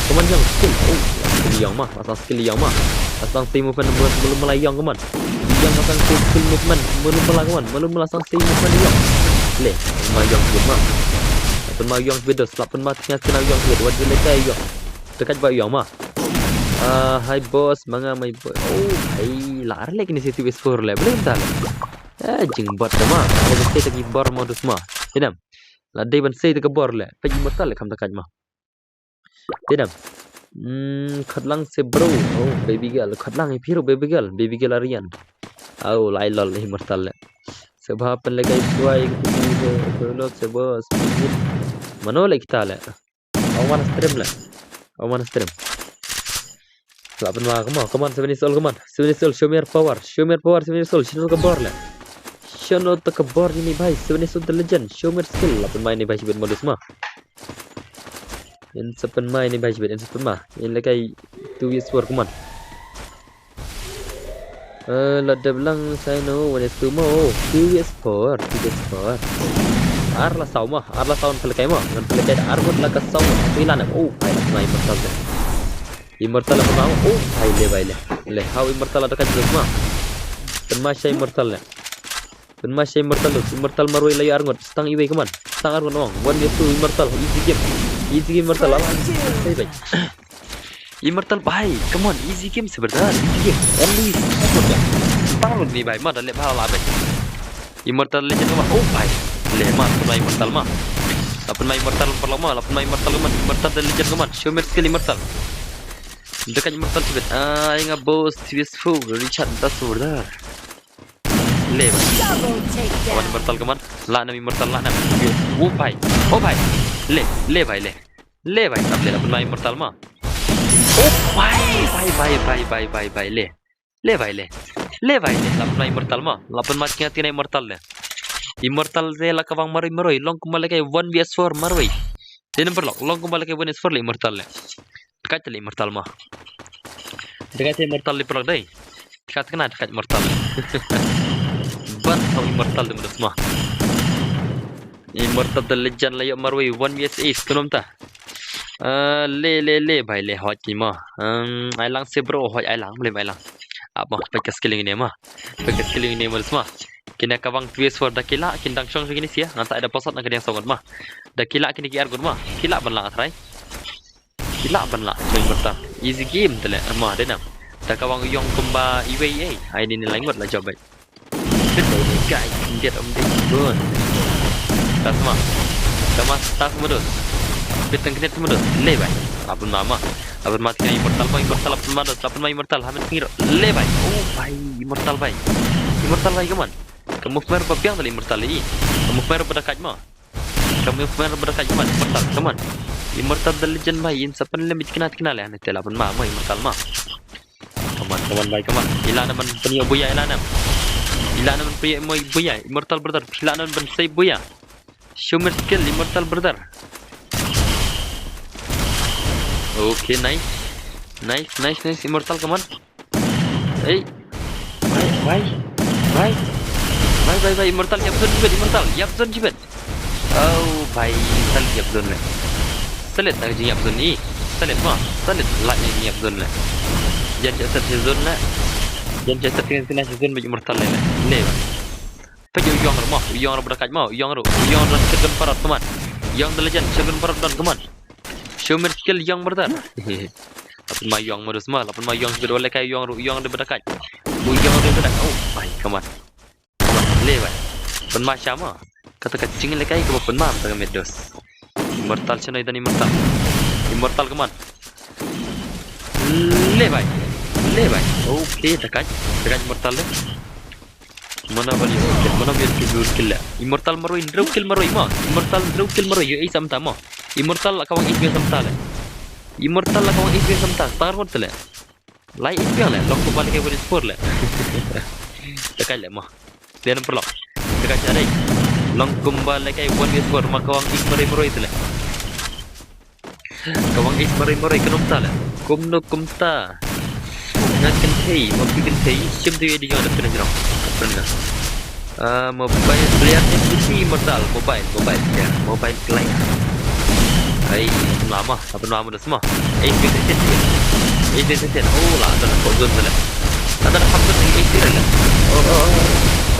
Come on Yong, skill. Oh, skill Yong mo, asang skill Yong mo. Asang sei movement mul-, mul-, mulai Yong, come on. Yong asang sei skill movement mul-, mul-, come on. Mul-, mul-, asang sei movement Yong. Le, ma Yong shibit mo. Pynma Yong shibit dos, la pynma tnga kena Yong shibit, wat ju lehkai Yong. Dekat ba Yong mo. Ah, hi boss, manga my boy. Oh, hi, la ar le kini si two V S four le, balei mynta le. Eh, jingbot da mo. Ala ba sei ta ki bor mo dos mo. Dei nam. La dei ban sei ta ka bor le. Peit Immortal le kham ta kat mo. Dei nam. Hmm, khatlang se bro. Oh, baby girl. Khatlang i phi ruh baby girl. Baby girl Aryan. Oh, lai lol Immortal le. Sebha pynlehkai shuwa i kti se, se lok se boss. Mano le kita le. Awan stream le. Awan stream. La pynma, come on, come on, seven years old, come on. Seven years old, show me your power. Show me your power, seven years old. Shano ta ka bor le. Shano ta ka bor ini bhai. Seven years old the legend. Show me your skill. La pynma ini bhai shibit modus mo. In sa pynma ini bhai shibit. In sa pynma. In lehkai two years old, come on. Eh, la dep lang sa ino, one is two mo, two is four, two is four. Ar la saw mo, ar la saw ngan pynlehkai mo, ngan pynlehkai da ar ngut la ka saw mo, phi la nam, oh, bhai la pynma Immortal te. Immortal la pynma mo, oh, bhai le, bhai le. Le, how Immortal la da ka jus mo. Pynma sha Immortal le. Pynma sha Immortal, Immortal marwei la ïa ar ngut, stang iwei, come on. Stang ar ngut ong, one v two Immortal, easy game. Easy game Immortal, ala. Bye bye. Immortal bhai, come on, easy game se brother, easy game. Only support ya. Tang lut ni bhai, ma da leh bha la bhai. Immortal legend ma, oh bhai. Le ma, la pynma Immortal ma. La pynma Immortal paralok ma, la pynma Immortal ka man, Immortal the legend ka man. Show me skill Immortal. Dakaid Immortal shibit. Ai nga boss, T V S four, Richard, that's order. Le bhai. Double takedown. Wan Immortal ka man. La nam Immortal, la nam. Oh bhai. Oh bhai. Le, le bhai le. Le bhai, tap le, la pynma Immortal ma. Oh bhai, bhai, bhai, le. Le bhai le. Le bhai le, la pynma Immortal ma. La pynma tnga tnga Immortal le. Immortal te la kawang marwei marwei, long kumba lehkai one V S four marwei. Te number lok, long kumba lehkai one V S four le Immortal le. Dakaid te le Immortal ma. Dakaid te Immortal le paralok dei. Dakaid tnga dakaid Immortal le. Ban tau Immortal te ma dos ma. Immortal the legend la ïoh marwei one V S eight kumno mynta. Ah, le le le bhai le, hoi ki ma. Um, ai lang se bro, hoi ai lang, blem ai lang. Ap ma, peit ka skill ïa kine ma. Peit ka skill ïa kine ma dos ma. Kine kawang T V S four da ki lah, kin dang shong sha kine sia, ngan sa ai da password na ka diang song ma. Da ki lah kine ki ar gun ma. Ki lah ban lah trai. Ki lah ban lah, shong Immortal. Easy game te le, ma dei nam. Da kawang ïong kumba iwei ei. Ai ni ni lai ngut la jop bhai. Peit bhai ni guys, khyndiat ym dei bun. Tas ma. Tama tas ma dos. Peit tang khyndiat ma dos. Le bhai. La pynma ma. La pynma tnga Immortal ma, Immortal la pynma dos, la pynma Immortal ha met tnga. Le bhai. Oh bhai, Immortal bhai. Immortal bhai ka man. Ka movement ba biang te le Immortal i. Ka movement ba dakaid ma. Ka movement ba dakaid ka man, Immortal ka man. Immortal the legend bhai, in sa pynlem beit kine tnga le, ne te la pynma ma Immortal ma. Come on, come on bhai, come on. Ila na man pynïoh buya, ila na. Ila na man pynïoh buya, Immortal brother. Ila na man ban save buya. Show me skill, Immortal brother. Okay, nice. Nice, nice, nice, Immortal, come on. Ei. Bhai, bhai. Bhai. Bhai, bhai, bhai, Immortal, ïap zone jibet, Immortal, ïap zone jibet. Oh bhai, salit ïap zone le. Salit na ka jingïap zone i. Salit ma, salit lait na ka jingïap zone le. Jan chah set zone le. Jan chah set kena kena zone bad Immortal le le. Le bhai. Peit u ïong ruh ma, u ïong ruh ba dakaid ma, u ïong ruh, u ïong ruh shotgun parot, come on. Ïong the legend, shotgun parot don, come on. Show me skill ïong brother. La pynma ïong ma dos ma, la pynma ïong shibit, u lehkai ïong ruh, ïong ruh ba dakaid. U ïong ruh ba dakaid. Oh bhai, come on. Le bhai. Pynma sha ma. Kata ka jinglehkai kaba pynma mynta ka met dos. Immortal shano i don Immortal. Immortal ka man. Le bhai. Le bhai. Okay, dakaid. Dakaid Immortal le. Mano ba ïoh kill, mano ba ïoh kill, kill le. Immortal marwei, hynriew kill marwei ma. Immortal hynriew kill marwei, ïoh ace sa mynta ma. Immortal la kawang ace biang sa mynta le. Immortal la kawang ace biang sa mynta, star mode te le. Lai ace biang le, long kumba lehkai one four le. Dakaid le ma. Clear number lock. Dakaid sha dei. Long kumba lehkai one v four ma kawang ace marwei marwei te le. Kawang ace marwei marwei kumno kumta le. Kumno kumta. Nga kynthei, ma phi kynthei, shim tu ïa di jong da pynjrong. Pynjrong. Ah, mobile player M V P Immortal, mobile, mobile player, mobile player. Ai, lama. Apa nama dah semua? Eh, sini, sini, sini. Eh, sini, sini, sini. Oh, lah, ada nak kau zone sana. Ada nak hampir ni, eh, sini lah. Oh, oh, oh.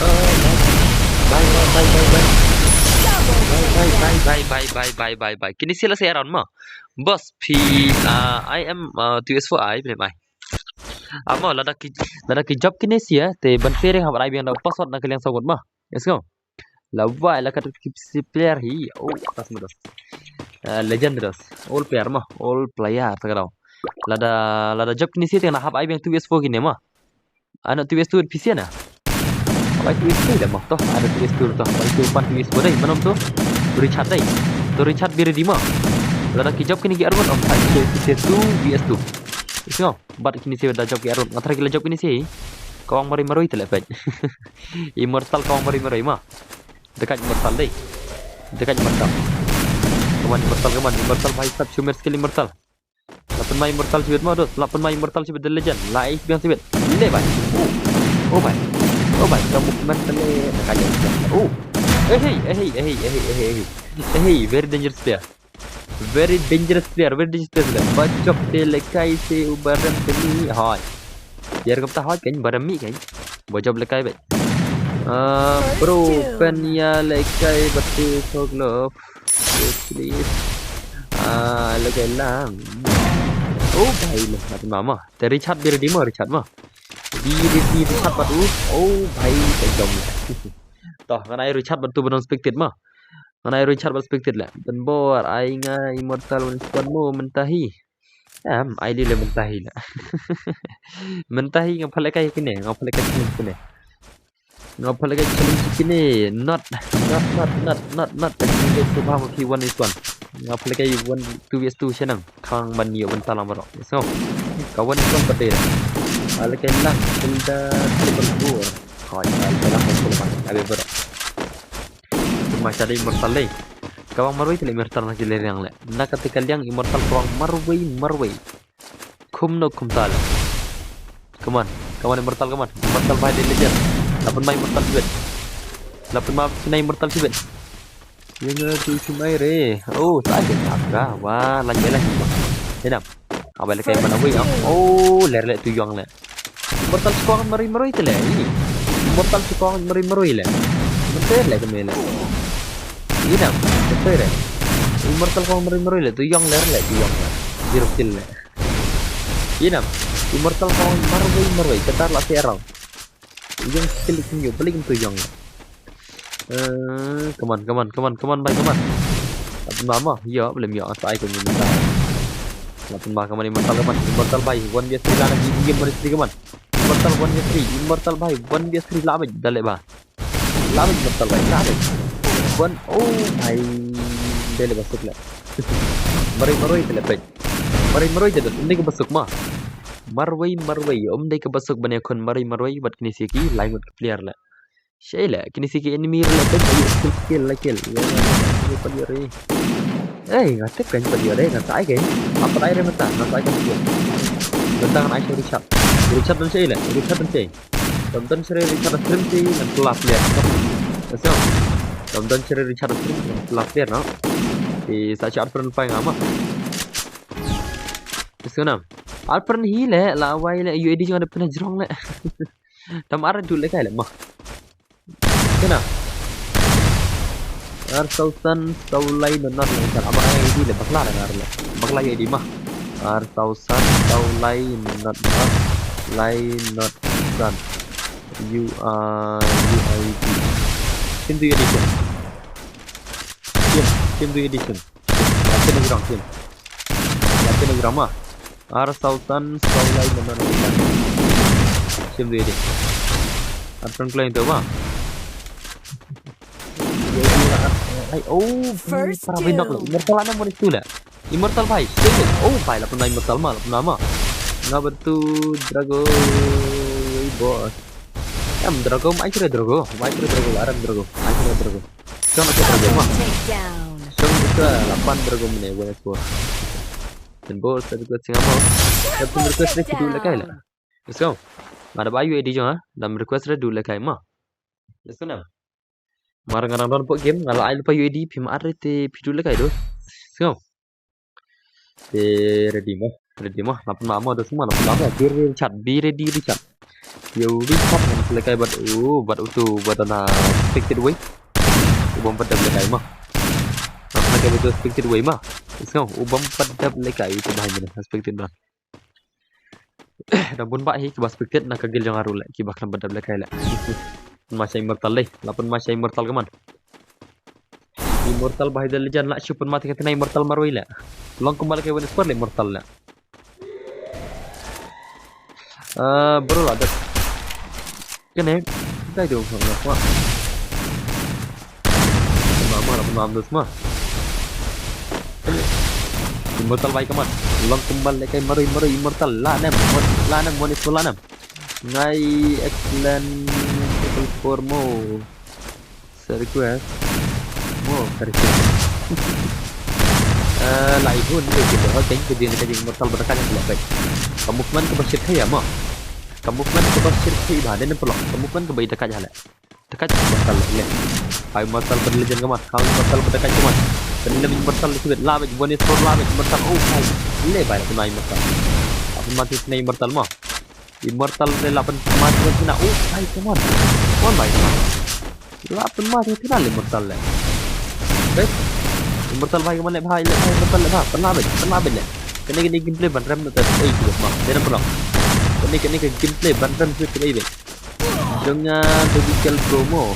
Oh, bye, bye, bye, bye, bye. Bye, bye, bye, bye, bye, bye, bye, bye. Kini sila saya round ma. Boss, P, uh, I am, uh, two S four I, beli mai. Amo, lada ki, lada ki job kini sia, te ban sering habar ai biang da password na kaliang sawat ma. Yes, go. La wai la kat ki si player hi. Oh, tas mudos. Uh, legend dos. All player ma, all player ta ka daw. Lada, lada job kini si te na hap ai biang two S four kini ma. Ano two S two P C na. Hap ai two S two da ma. Toh, ada two S two toh. Pai tu pan two S four dai. Manom tu? Richard dai. Tu Richard biri di ma. Lada ki job kini ki arman om pai two S two V S two. Isngo. Bat kini si da job ki arman. Ngatrai ki la job kini si. Kawang marwei marwei te le pet. Immortal kawang marwei marwei ma. Dakaid Immortal dei. Dakaid Immortal. Kaman Immortal, kaman Immortal, bhai sab, shumer skill Immortal. La pynma Immortal shibit ma dos. La pynma Immortal shibit, the legend. La ace biang shibit. Le bhai. Oh. Oh bhai. Oh bhai. Ka movement te le. Dakaid Immortal. Oh. Eh hey, eh hey, eh hey, eh hey, eh hey. Eh hey, very dangerous player. Very dangerous player, very dangerous player. Ba job te lehkai se u ba rem te mi hoi. Yer kumta hoi kan ba rem mi kan. Ba job lehkai ba. Ah, bro, pen ïa lehkai ba tu thok lo. Yes, please. Ah, lehkai lang. Oh, bhai, le, mati mama. Te Richard biri di ma, Richard ma. Biri di Richard ba tu. Oh, bhai, te jom. To, ngan ai Richard bad tu ba don spectate mo. Ngan ai Richard bad spectate la. Don bor, ai nga Immortal wan squad mo mynta hi. Em, ai li le mynta hi la. Mynta hi nga phalek kai kine, nga phalek kai kine. Nga phalek kai challenge kine. Not, not, not, not, not, not. Kine ke tu ba mo ki wan squad. Nga phalek kai wan two versus two shanang. Khang ban ïoh ban talang baroh. So, ka wan squad ba dei. Phalek kai lang, tilda, triple four. Hoi, phalek kai lang, triple four. Abe baroh. Kumba sha dei Immortal dei. Ka wang marwei te le Immortal na ki le liang le. Na kata ka liang Immortal ka wang marwei, marwei. Khum no khum ta le. Come on, come on Immortal, come on. Immortal bhai dei legend. La pynma Immortal shibit. La pynma pynma Immortal shibit. Ïa nga tu shi mai re. Oh, sa ke ka. Wah, lan jalan. Ïa nam. Abai le kai mana wei ah. Oh, ler le tu yong le. Immortal squad marwei marwei te le. Ih. Immortal squad marwei marwei le. Mynta le kane le. Ïa nam, mynta le. Immortal squad marwei marwei le. Tu yong le le, tu yong le. Zero kill le. Ïa nam. Immortal squad marwei marwei. Kata la te arang. Yong kill kin ïoh balik tu yong le. Eh, come on, come on, come on, come on, bhai, come on. La pynma mo, ïoh, blem ïoh, sa ai kum mynta. La pynma, come on, Immortal, come on, Immortal bhai, one versus three la na, game one versus three, come on. Immortal one versus three, Immortal bhai, one versus three, la bhai, da le bha. La bhai, Immortal bhai, la bhai. One, oh, bhai. Da le bha suk le. Marwei, marwei, da le bhai. Marwei, marwei, da le, ym dei kaba suk mo. Marwei, marwei, ym dei kaba suk ban ïakhun marwei, marwei, bad kine shi ki, lai ngut ki player le. Shei le, kine shi ki enemy re le, peit, ayu, skill, skill, la kill. Ïa, ïa, ïa, ïa, ïa. Ei, nga tip kan pat ïa dei, nga sa ai ke. Apa dai re mynta, nga sa ai kan ïa. Mynta ngan ai sha Richard. Richard don shei le, Richard don shei. Don don shei Richard stream shi, ngan pynlap ïa. Let's go. Don don shei Richard stream, ngan pynlap ïa, no? Te sa shah friend pai nga ma. Let's go nam. Ar friend hi le, la wai le, U A D jong da pynjrong le. Tam ar du le kai le ma. Kena. Ar sausan saulai nonat lang sar. Ama ai di le bakla ngar le. Bakla ye di ma. Ar sausan saulai nonat lai not san. U A U A D. Kim du ye di kim. Kim, kim du ye di kim. Kim, kim du ye di kim. Kim. Kim du ye di kim ma. Ar sausan saulai nonat. Kim du ye di. Ar pran kleng tu ma. Ai, oh, first para binok kill. Immortal ana mo ni tu la. Immortal bhai. Oh bhai, la pun Immortal ma, la pun ma. Nga betu Drago, boss. Em Drago, mai kira Drago, mai kira Drago, aram Drago, mai kira Drago. Song ke Drago ma. Song ke lapan Drago mene, wena score. Dan boss, tadi gua singa mo. Tapi request ni kudu lekai la. Let's go. Nga da ba U A D jong ha. Dam request re du lekai ma. Let's go nam. Mar nga dang don pok game, nga la ai lypa U A D, phi ma ar te phi du lekai do. Let's go. Te ready mo, ready mo. Lapan ma mo, dos ma, lapan ma mo. Be ready Richard, be ready Richard. Yo Richard ngan lekai bad u, bad u tu, bad na expected way. U bom pat dap lekai ma. Lekai bad expected way ma. Let's go. U bom pat dap lekai u tu behind na expected ma. Da bun ba hi kiba spectate na ka guild jong aru le kiba khlem ba dap lekai le. Ma shai Immortal le, la pun ma shai Immortal kaman. Immortal ba hi da legend la shu pun ma te ka tena Immortal marwei le. Long kumba lekai wen squad le Immortal le. Ah, bro la dap. Kene, dai dong sama apa? Mama, mama, mama, mama. Immortal bai kaman. Long kembal lekai marwei, marwei Immortal. La nem, mon, la nem, mon is la nem. Ngai excellent triple four mo. Sa request. Mo, sa request. Eh, lai hun ke kita ho teng ke dia ka Immortal berdekat yang belok baik. Ka movement ke basir kaya mo. Ka movement ke basir kaya ba, dia nampak. Ka movement ke baik dekat jalan. Dekat Immortal le. Hai Immortal ber legend kaman. Hai Immortal berdekat kaman. Kena Immortal le sibit. Labik, bonus for labik Immortal. Oh, hai. Le bai la kena Immortal. Apa mati kena Immortal mo. Immortal le lapan mati kena. Oh, hai, kaman. Kaman bai. Lapan mati kena le Immortal le. Baik. Immortal bai kaman le bai, le bai Immortal le bai. Pernah bai, pernah bai le. Kena kena gameplay ban rem tu. Eh, tu mah. Dia nampak. Kena kena gameplay ban rem tu, tu bai. Dengan Baby Girl promo.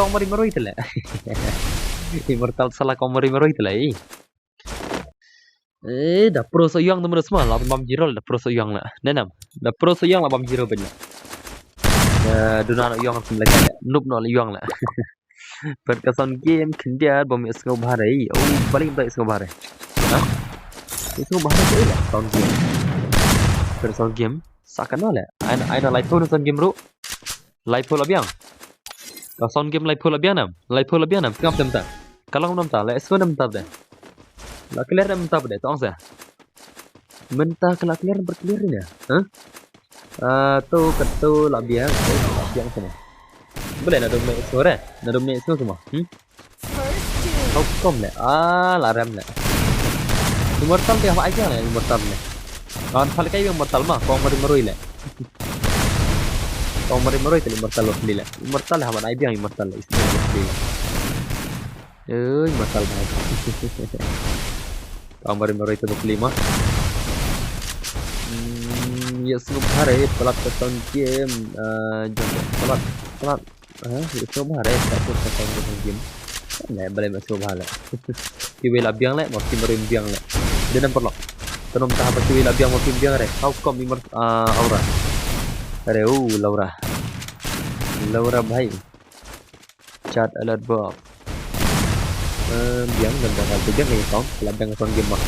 kong mari maroi te le. Immortal sala kong mari maroi te le. Eh, da pro so yong tu mari sma, la bam zero, da pro so yong la. Nenam, da pro so yong la bam zero ben la. Eh, duna no yong sem la, noob no la yong la. Peit ka sound game khyndiat bym ïohsngew bha re. Oh, balei bym ïohsngew bha re? Ha? Ïohsngew bha re ka sound game. Peit sound game. Sa kano le? Ai na, ai na lai phone sound game ruh. Lai phone la biang. Ka sound game lai phone la biang nam. Lai phone la biang nam. Tengap tem ta. Ka long nam ta. La ïohsngew nam ta de. La clear nam ta de. Tong sa. Mynta ka la clear, nambar clear ne. Hah? Ah, tu, ka tu, la biang, eh, la biang semua. Boleh na dum ne semua re? Na dum ne semua semua. Hmm? How come le? Ah, la rem le. Immortal te haba ai biang le, immortal le. Kan phal kai immortal ma, kong mari maroi le. Kong mari maroi te immortal lo le. Immortal haba ai biang immortal le. Immortal le. Ui, masal banget. Kong mari maroi te bak lima. Hmm, ya sngewbha re, palat ka sound game. Eh, jom palat, palat. Ah, ya sngewbha re, palat ka sound game. Ne, balei ma sngewbha le. Kiwei la biang le, ma ki mari biang le. Dia nampak lo. Tenom tah ba kiwei la biang, ma ki biang re. How come immor-, ah, Aura. Are, oh, Laura. Laura bhai. Chat alert bro. Eh, biang dan bakal tu biang ni kong. La biang kong game mah.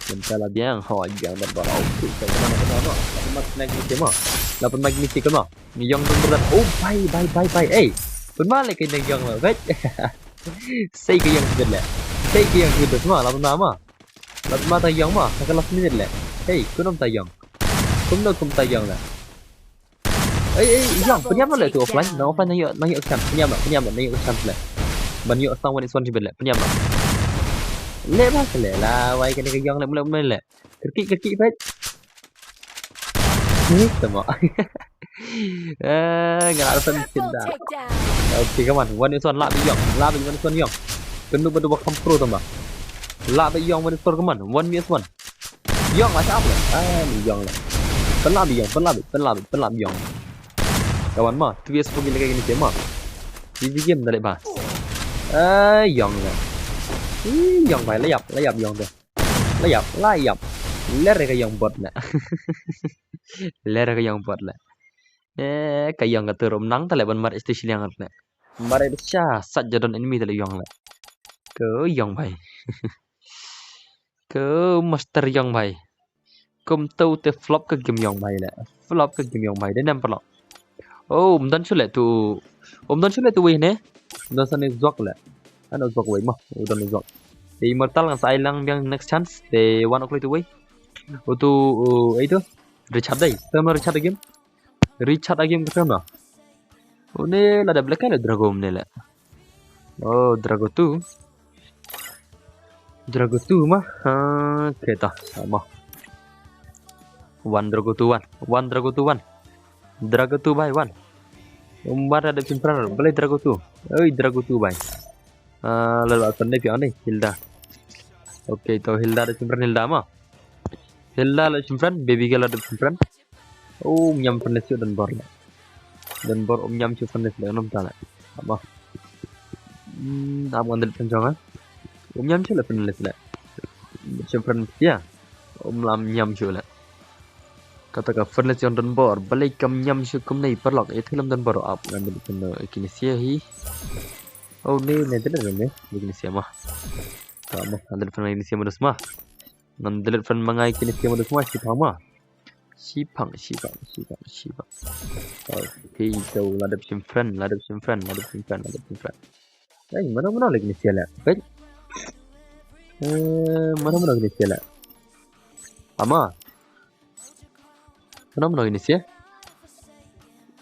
Bentar la biang. Ho, biang dan bakal. Okey, kita mana kena mah. Lapan mat naik mesti mah. Lapan mat mesti kena. Ni yang dan berat. Oh, bye, bye, bye, bye. Eh, pun malik kena yang lah, baik. Saya ke yang sudah lah. Saya ke yang sudah semua. Lapan nama. Lapan mata yang mah. Takkan last minute lah. Hey, kunum tayang. Kumno kum tayang lah. Ei, ei, ïong, pynïap noh leh tu offline, nang offline nang ïoh, nang ïoh chance, pynïap noh, pynïap noh, nang ïoh chance leh. Ban ïoh sound one is one jibet leh, pynïap noh. Leh ba leh, la wai kane ka ïong leh, mula mula leh. Kyrkieh, kyrkieh peit. Ni tama. Eh, nga la san chin da. Okay, come on, one is one, lah bi ïong, lah bi one is one ïong. Kynduh ba dei ba kham pro tama. Lah ba ïong, one is for command, one v one. Ïong la shap la. Ah, ïong la. Pynlah ba ïong, pynlah ba, pynlah ba, pynlah ba ïong. Ka wan ma, two v four ki leh ka kine ki ma. Di di game da leh ba. Ah, ïong la. Ih, ïong bai, la ïap, la ïap ïong te. La ïap, la ïap. Ler ka ïong bot la. Ler ka ïong bot la. Eh, ka ïong ka turum nang ta leh ban mar sti shiliang la. Mar ai sha sat jadon enemy ta leh ïong la. Ka ïong bai. Ka master ïong bai. Kum tu te flop ka game ïong bai la. Flop ka game ïong bai. Dei nam paralok. Oh, um don shu leh tu. Um don shu leh tu wei ne. Um don sa ne zuak la. Ano zuak wei ma. Um don zuak. Te Immortal ngan sa ai lang biang next chance. Te wan ok leh tu wei. Oh tu, oh, ai tu. Richard dei. Term Richard game. Richard game ka term. Une la da black le Drago ne le. Oh, Drago tu. Drago tu ma. Ha, keta. Ma. One Drago tu one. One Drago tu one. Drago tu bai one. Um, ba da simpan. Beli Drago tu. Oi, Drago tu bai. Ah, la la kan dei piang dei. Hilda. Okay, to Hilda da simpan Hilda ma. Hilda la simpan, baby girl la da simpan. Oh, ñiam furnace don bor la. Don bor um ñiam shu furnace la nom ta la. Ama. Hmm, am ngan dal pen jong ah. Um ñiam shu la furnace la. Shu furnace ya. Um lam ñiam shu la. Kata ka furnace jong don bor, balei kam ñiam shu kumne paralok, ïa thilem don bor ap ngan dal pen kine sia hi. Oh, ne, ne, ne, ne, ne, kine sia ma. Ka ma, ngan dal pen kine sia ma dus ma. Ngan delete friend ma nga ïa kine sia ma dus ma, shipang ma. Shipang, shipang, shipang, shipang. Okay, to la dep shim friend, la dep shim friend, la dep shim friend, la dep shim friend. Ei, mano mano lagi kine sia la. Peit. Eh, mano mano kine sia la. Ama. Mano mano kine sia.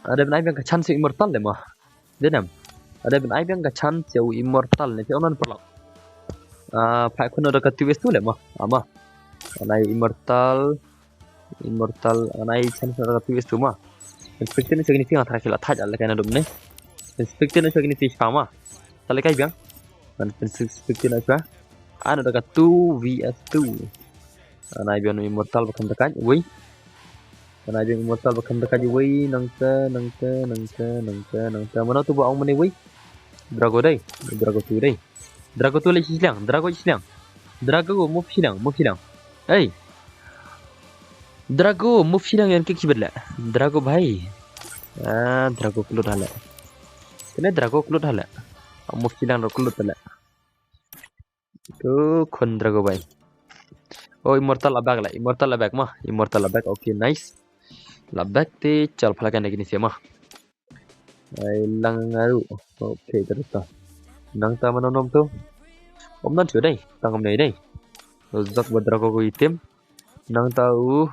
Ada ban ai biang ka chance Immortal de ma. Dei nam. Ada ban ai biang ka chance ïa u Immortal ne phi ong nan paralok. Ah, pha khun da ka two v two le ma. Ama. Ngan ai Immortal. Immortal ngan ai chance da ka two v two ma. Inspector ne sha kine phi nga thra ki la thaj ala ka na dum ne. Inspector ne sha kine phi pha ma. Ta le kai biang. Ngan inspector ne sha. Ano da ka two v two. Ngan ai biang Immortal ba kham da kai. Wei. Ngan ai biang Immortal ba kham da kai wei, nangta, nangta, nangta, nangta, nangta. Mano tu ba ong mane wei? Drago dei. Drago tu dei. Drago tu leh shiliang, Drago shiliang. Drago move shiliang, move shiliang. Ei. Drago move shiliang ïan kick shibit leh. Drago bhai. Ah, Drago klut ha leh. Kane Drago klut ha leh. Move shiliang Drago klut ha leh. Tu khun Drago bhai. Oh, Immortal la back la. Immortal la back ma. Immortal la back. Okay, nice. La back te chal phala kan kine sia ma. Ai lang ngaru. Okay, terus ta. Nangta mano nom tu. Om nan chu dei. Tang om nei dei. Zak ba Drago ko item. Nangta u.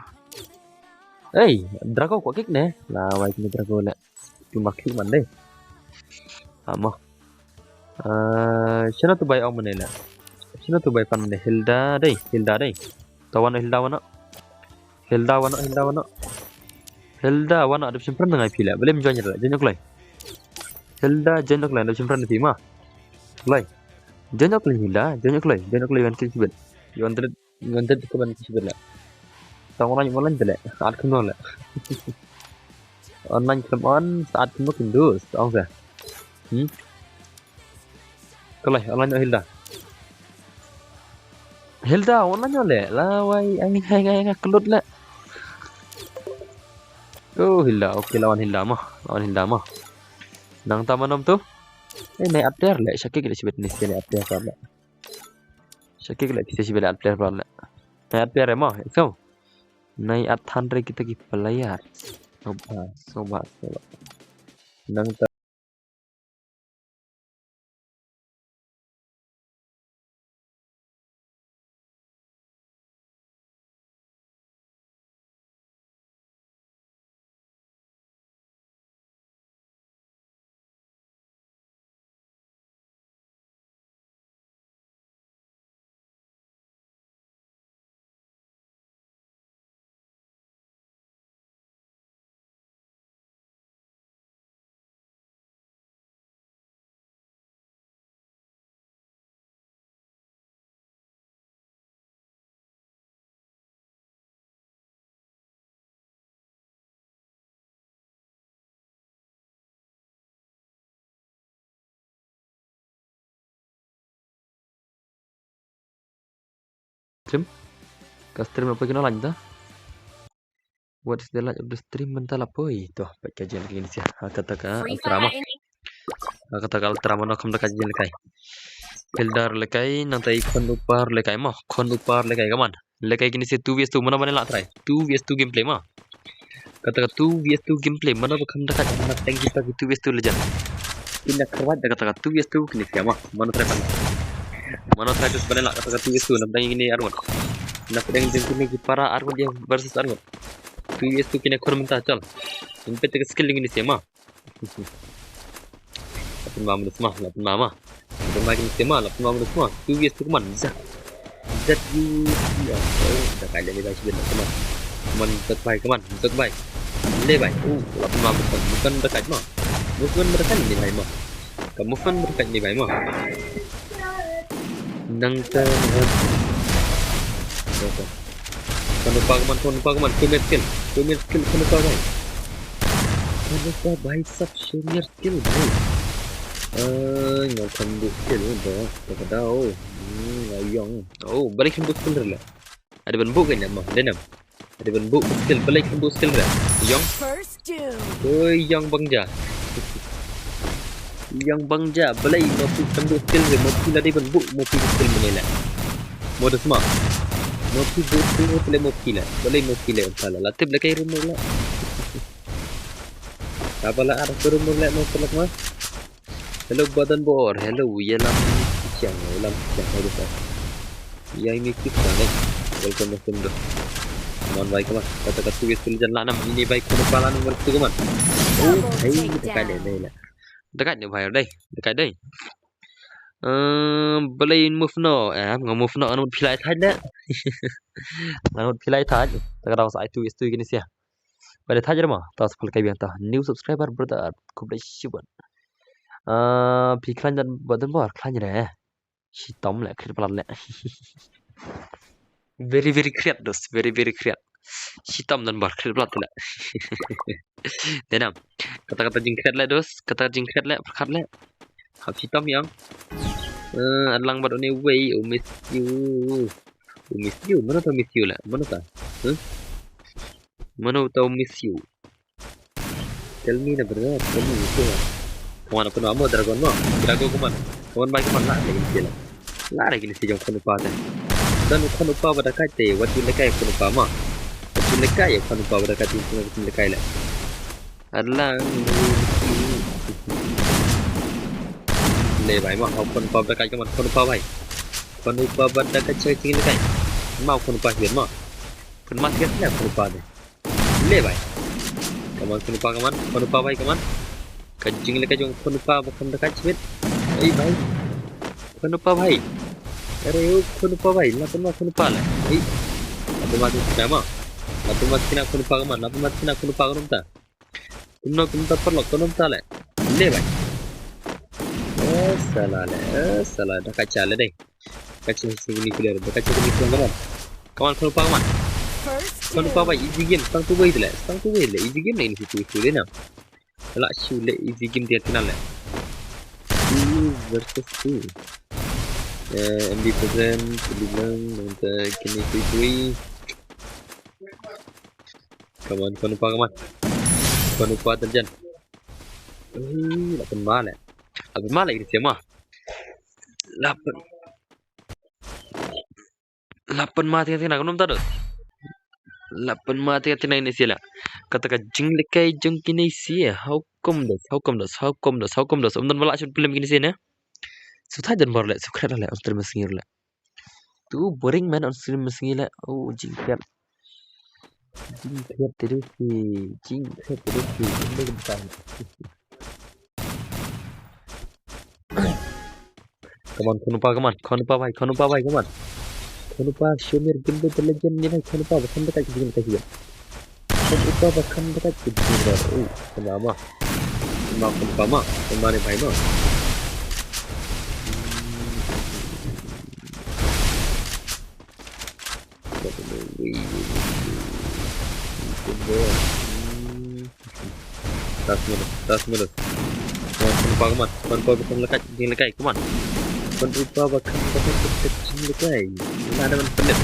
Ei, Drago ko kick ne. La wai kine Drago le. Tu ma kick man dei. Amo. Ah, shano tu bai ong mane le. Shano tu bai pan mane Hilda dei, Hilda dei. To wan Hilda wan. Hilda wan, Hilda wan. Hilda wan, ada simpan ngai phi le. Boleh join le, join kloi. Hilda join kloi, ada simpan phi ma. Kloi. Join kloi Hilda, join kloi, join kloi wan kibet. Wan tedet Ngan tet ko ban ki sibet le. Tang online online te le. At kumno le. Online kem on, at kumno kin dus. Ong se. Hmm. Kalai online Hilda. Hilda online le. La wai ai ngai ngai ngai kelut le. Oh Hilda, okay lawan Hilda mah. Lawan Hilda mah. Nangta manom tu. Eh nai at player le. Shakik le sibet ni sibet at player le. Shakik le kita sibet at player le. Nai at player mo. So. Nai at than re kita ki player. Soba, soba, soba. Nangta Ka stream la poi kino line ta. What is the light of the stream mynta la poi. To, pat ka jingïalehkai ngin ïa. Ha kata ka Free Ultra Fire mo. Ini. Ha kata ka Ultra mo, na kham da ka jingïalehkai. Hilda lehkai, nangta i Khon Upa lehkai mo. Khon Upa lehkai, come on. Lehkai kine shi two V S two, mano ban ïaleh try. Two V S two gameplay mo. Kata ka two V S two gameplay, mano ba kham da ka jingïalehkai, tang kita ki two V S two legend. Ina kharwat da kata ka two V S two kine shi mo. Mano try ban. Mano try to ban ïaleh kata ka two V S two, na pdeng kine arngut. Na pdeng jong kine ki para arngut ïa versus arngut. Two V S two kine khon mynta chal. Ym peit ka skill jong kine shi mo. La pynma mano sma, la pynma ma. La pynma kine shi mo, la pynma mano sma. Two V S two, come on. Zat. Zat you. Ya, oh, da kai le bai shi ben, come on. Come on, zat bai, come on, zat bai. Le bai. Oh, la pynma mano sma. Bukan da kai mo. Movement berkat ni bai mo. Ka movement berkat ni bai mo. Nangta, nangta. Khon Upa, come on, Khon Upa, come on. Show me skill. Show me skill, Khon Upa bhai. Khon Upa bhai sab, show me skill bhai. Ai, ngam kham buh skill bro. Ka dau. Hmm, ngam ïong. Oh, balei kham buh skill re le. Ada ban buh kan mo, dei nam. Ada ban buh skill, balei kham buh skill re. Ïong. First doom. Oi, ïong bang ja. Ïong bang ja, balei mo phi kham buh skill re, mo phi la dei ban buh, mo phi skill mynne le. Mo da sma. Mo phi buh skill re, balei mo phi le. Balei mo phi le, entah la. La tip lehkai room le. Apa la ada room le, mo phi le ma. Hello, Badan Bor. Hello, ïalam kichang, ïalam kichang. Hello, sir. Ïa ini kita ne. Welcome, welcome, bro. Mon bai, come on. Kata kata tu skill jan lanam. Ini bai khon pala number two, come on. Oh, double hey, takedown. Dekat deh, deh lah. Dekat ni bai, deh. Dekat deh. Ehm, balei move no. Eh, ngam move no, ngam phi lai thaj deh. Ngam phi lai thaj. Kata kata sa itu, itu kini sia. Ba dei thaj re mo, ta sa pynlehkai biang ta. New subscriber brother, khublei shibun. Ah, phi khlaiñ Don Bor, khlaiñ re. Shitom leh, khriat palat leh. Very, very khriat dos, very, very khriat. Shitom Don Bor, khriat palat leh. Dei nam. Kata kata jingkhriat leh dos, kata kata jingkhriat leh, pyrkhat leh. Hap shitom ïong. Eh, adlang bad one wei, oh miss you. Oh miss you, mano ta miss you leh, mano ta? Huh? Mano ta miss you? Tell me na brother, tell me, tell me. Come on, pynma mo dragon mo. Dragon, come on. Come on, bai, come on, la leh kine shi la. La leh kine shi jong Khon Upa te. Don Khon Upa ba da kait te, wat ju lehkai Khon Upa mo. Wat ju lehkai Khon Upa ba da kait te, wat ju lehkai leh. Adlang. Le bai mo, hau Khon Upa ba da kait, come on, Khon Upa bai. Khon Upa ba da kait, check jingïalehkai. Mo Khon Upa hian mo. Pynma thiah na Khon Upa te. Le bai. Come on, Khon Upa, come on. Khon Upa bai, come on. Ka jinglehkai jong Khon Upa ba kham da kait shibit. Ei bai. Khon Upa bai. Are o Khon Upa bai. La pynma Khon Upa la. Ei. La pynma tu sina mo. La pynma sina Khon Upa, come on. La pynma sina Khon Upa, kumno ta. Kumno, kumno ta paralok, kumno ta le. Le bai. Eh, sala le. Eh, sala da kait cha le dei. Kait cha sini clear. Da kait cha sini clear, come on. Come on, Khon Upa, come on. First Khon Upa bai, easy game, stang tu bai le, stang tu bai le, easy game na ini situ situ le na. Lah shu le, easy game dia kenal le. Two versus two. Eh, M D present, Tulilang, nangta kini kui kui. Come on, Khon Upa, come on. Khon Upa terjan. Eh, la pynma le. La pynma le, kita siapa? La pyn- La pynma tieng tieng na kumno ta dos. La pynma tieng tieng na ini sila. Kata ka jinglehkai jong kine sila. How come dos? How come dos? How come dos? How come dos? Um don ba la shun film kine sila. Su thaj Don Bor le, su khret le, on stream sngi le. Tu boring man, on stream sngi le. Oh, jingkhret. Jingkhret te dos, jingkhret te dos. Come on, Khon Upa, come on. Khon Upa bhai, Khon Upa bhai, come on. Khon Upa, show me your gameplay, the legend, ni bhai, Khon Upa, ba kham da kait ki jingkhret. Khon Upa, ba kham da kait ki jingkhret. Oh, Khon Upa ma. Khon Upa, Khon Upa ma. Khon Upa ne bhai ma. Last minute, last minute. Come on, Khon Upa, come on. Khon Upa, Khon Upa, lehkai, jingkhret lehkai, come on. Khon Upa, Khon Upa, Khon Upa, jingkhret lehkai. Ina ada man pelit.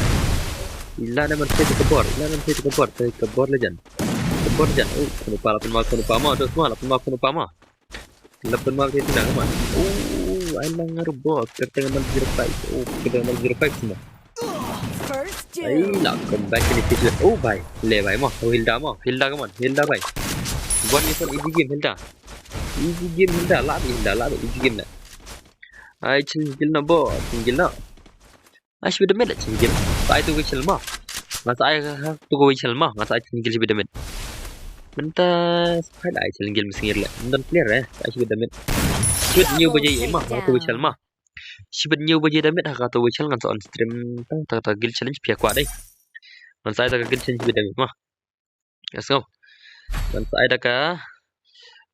Ila na man te ka bor, ila na man te ka bor, te ka bor le jan. Ka bor le jan. Oh, kunu pa la pynma, kunu pa ma, dos ma, la pynma, kunu pa ma. La pynma te tina ma. Oh, ai lang ngar bo, kerte ngan zero five. Oh, kerte ngan zero five ma. First Ai doom. La come back ini pitch. Oh bhai, le bhai ma, oh Hilda ma, Hilda ka man, Hilda bhai. One v one easy game Hilda. Easy game Hilda, la Hilda, la easy game na. Ai challenge kill na bo, challenge kill na. Ai shibit da mid la challenge kill. Ai tu ka challenge ma. Ngan sa ai ha tu ka challenge ma, ngan sa ai challenge kill shibit da mid. Mynta sa ai challenge kill mesngir le. Mynta clear eh, ai shibit da mid. Shibit new baje ma, ha tu ka challenge ma. Shibit new baje da mid ha ka tu ka challenge ngan sa on stream tang ta ka guild challenge phi kwah dei. Ngan sa ai ta ka guild challenge shibit da mid ma. Let's go. Ngan sa ai da ka,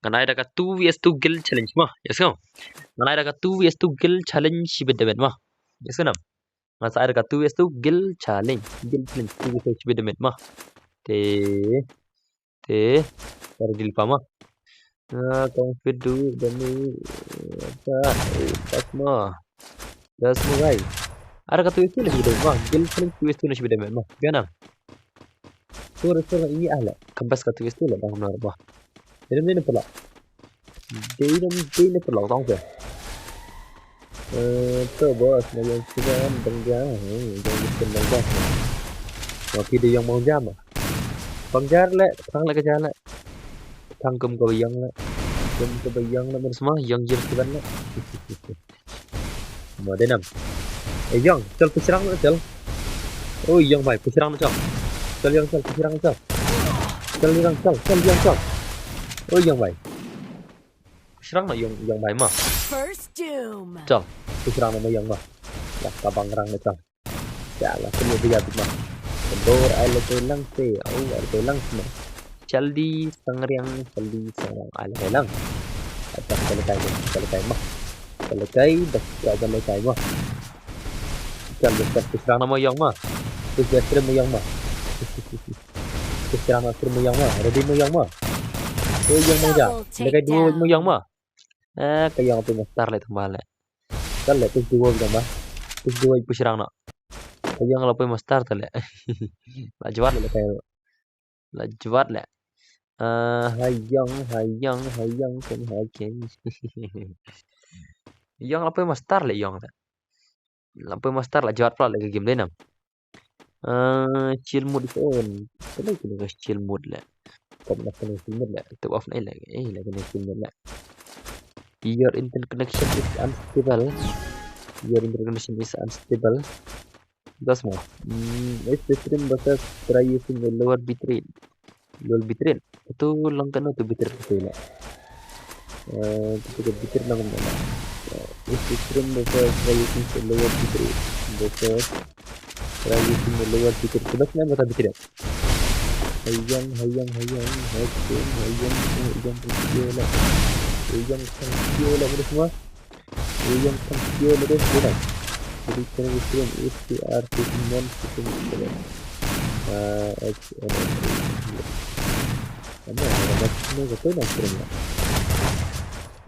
ngan ai da ka two v two guild challenge ma. Let's go. Ngan ai da ka two v two guild challenge shibit da mid ma. Let's go nam. Ngan sa ai da ka two v two guild challenge. Guild challenge two v two shibit da mid ma. Te, te, ready pa ma. Ah, kong fit du da ni. Ta, eh, tas ma. Das mo gai. Ara ka tu itu na shibit ma. Guild challenge tu itu na shibit ma. Biar nam. Sur sur ini ah le. Kebas ka tu itu le bang na ba. Ini ni pula. Dei dong dei ni pula tong ke. Eh, tu bos na yang sudah bang ja. Hmm, bang ja bang ja. Maki dei yang bang ja ma. Bang ja le, tang le ka ja le. Tang kum ka yang le. Kum ka yang le, mana semua yang jir sudah le. Mo dei nam. Eh, Yong, chal pyrshang na chal. Oh, Yong bhai, pyrshang na chal. Chal Yong, chal pyrshang na chal. Chal Yong, chal, chal Yong, chal. Oh, Yong bhai. Pyrshang na Yong, Yong bhai ma. First doom. Chal, pyrshang na ma Yong ma. Ya, ka bang rang na chal. Ya, la kene dia ma. Bor ai le lang se, oh, ai le lang ma. Jaldi sang riang, jaldi sang riang, ai le lang. Ada kali kai, kali kai mah. Kali kai, dah kali kai mah. Jaldi sang pyrshang na ma Yong ma. Pyrshang stream ma Yong ma. Pyrshang na stream ma Yong ma. Ready ma Yong ma. Oh Yong ma ja. Double kali kai dua takedown. Ma Yong ma. Eh, ka Yong tu master le tu ma le. Kali tu dua Yong ma. Tu dua pyrshang na. Ka Yong la poi master tu le. La jwat le kai. La jwat le. Ah, ha Yong, ha Yong, ha Yong, ken ha ken. Yong la poi master le Yong le. La poi master la jwat pla le ka game le nam. Ah, chill mode ito on. Kene kene ka chill mode le. Kom na kene chill mode le. Tu off na le. Eh, la kene chill mode le. Your internet connection is unstable. Your internet connection is unstable. Das mo. Hmm, if the stream versus try using a lower bitrate. Lower bitrate. Itu lang kena tu bitrate tu lah. Eh, itu tu bitrate nama nama. If the stream versus try using a lower bitrate. Versus try using a lower bitrate. Coba sini apa bitrate? Hayang, hayang, hayang, hayang, hayang, hayang, hayang, lah. Hayang, hayang, lah, boleh semua. Hayang, hayang, lah, boleh semua. Jadi, channel stream is T R fifty-one, fifty-one. Ah, H N N A. Ano, ano, ano, ano, ano, ano, ano, ano,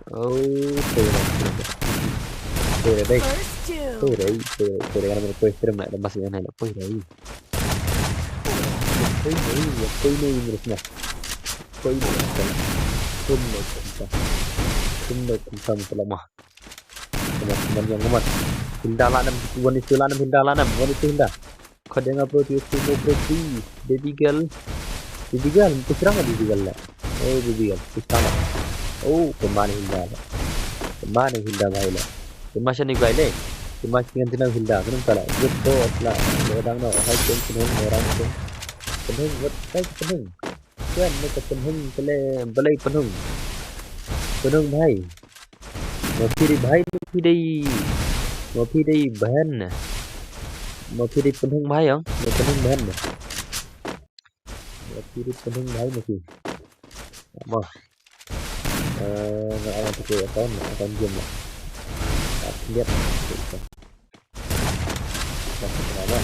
Oh, tu dah. Tu dah, dai. First doom. Tu dah, tu dah, tu dah. Kan mana poi stream nak, dah masuk yang lain nak poi dah. Poi dah, ya poi dah, ini semua. Poi dah, poi dah. Pun dah, pun dah. Pun dah, pun dah, pun dah. Come on, come on, young, come on. Hilda la nam, one is to la nam, Hilda la nam, one is to Hilda. Khadeng approach, you see no approach, please. Baby girl. Baby girl, pyrshang baby girl la. Oh, baby girl, pyrshang la. Oh, kemane Hilda la. Kemane Hilda bhai la. Kemane shane bhai le. Kemane ngan tenang Hilda, kenapa la. Good boss la. Lo dang no, hai ken kenung, orang ken. Kenung, what, hai kenung. Kan, mereka kenung, kele, belai kenung. Kenung bhai. Mo phi dei bhai, mo phi dei, mo phi dei bhen. Mo phi dei pynhung bhai, ong. Mo pynhung bhen. Mo phi dei pynhung bhai, mo phi. Mo. Eh, nga akan pakai account, account game lah. Tak lihat. Dah, kenapa?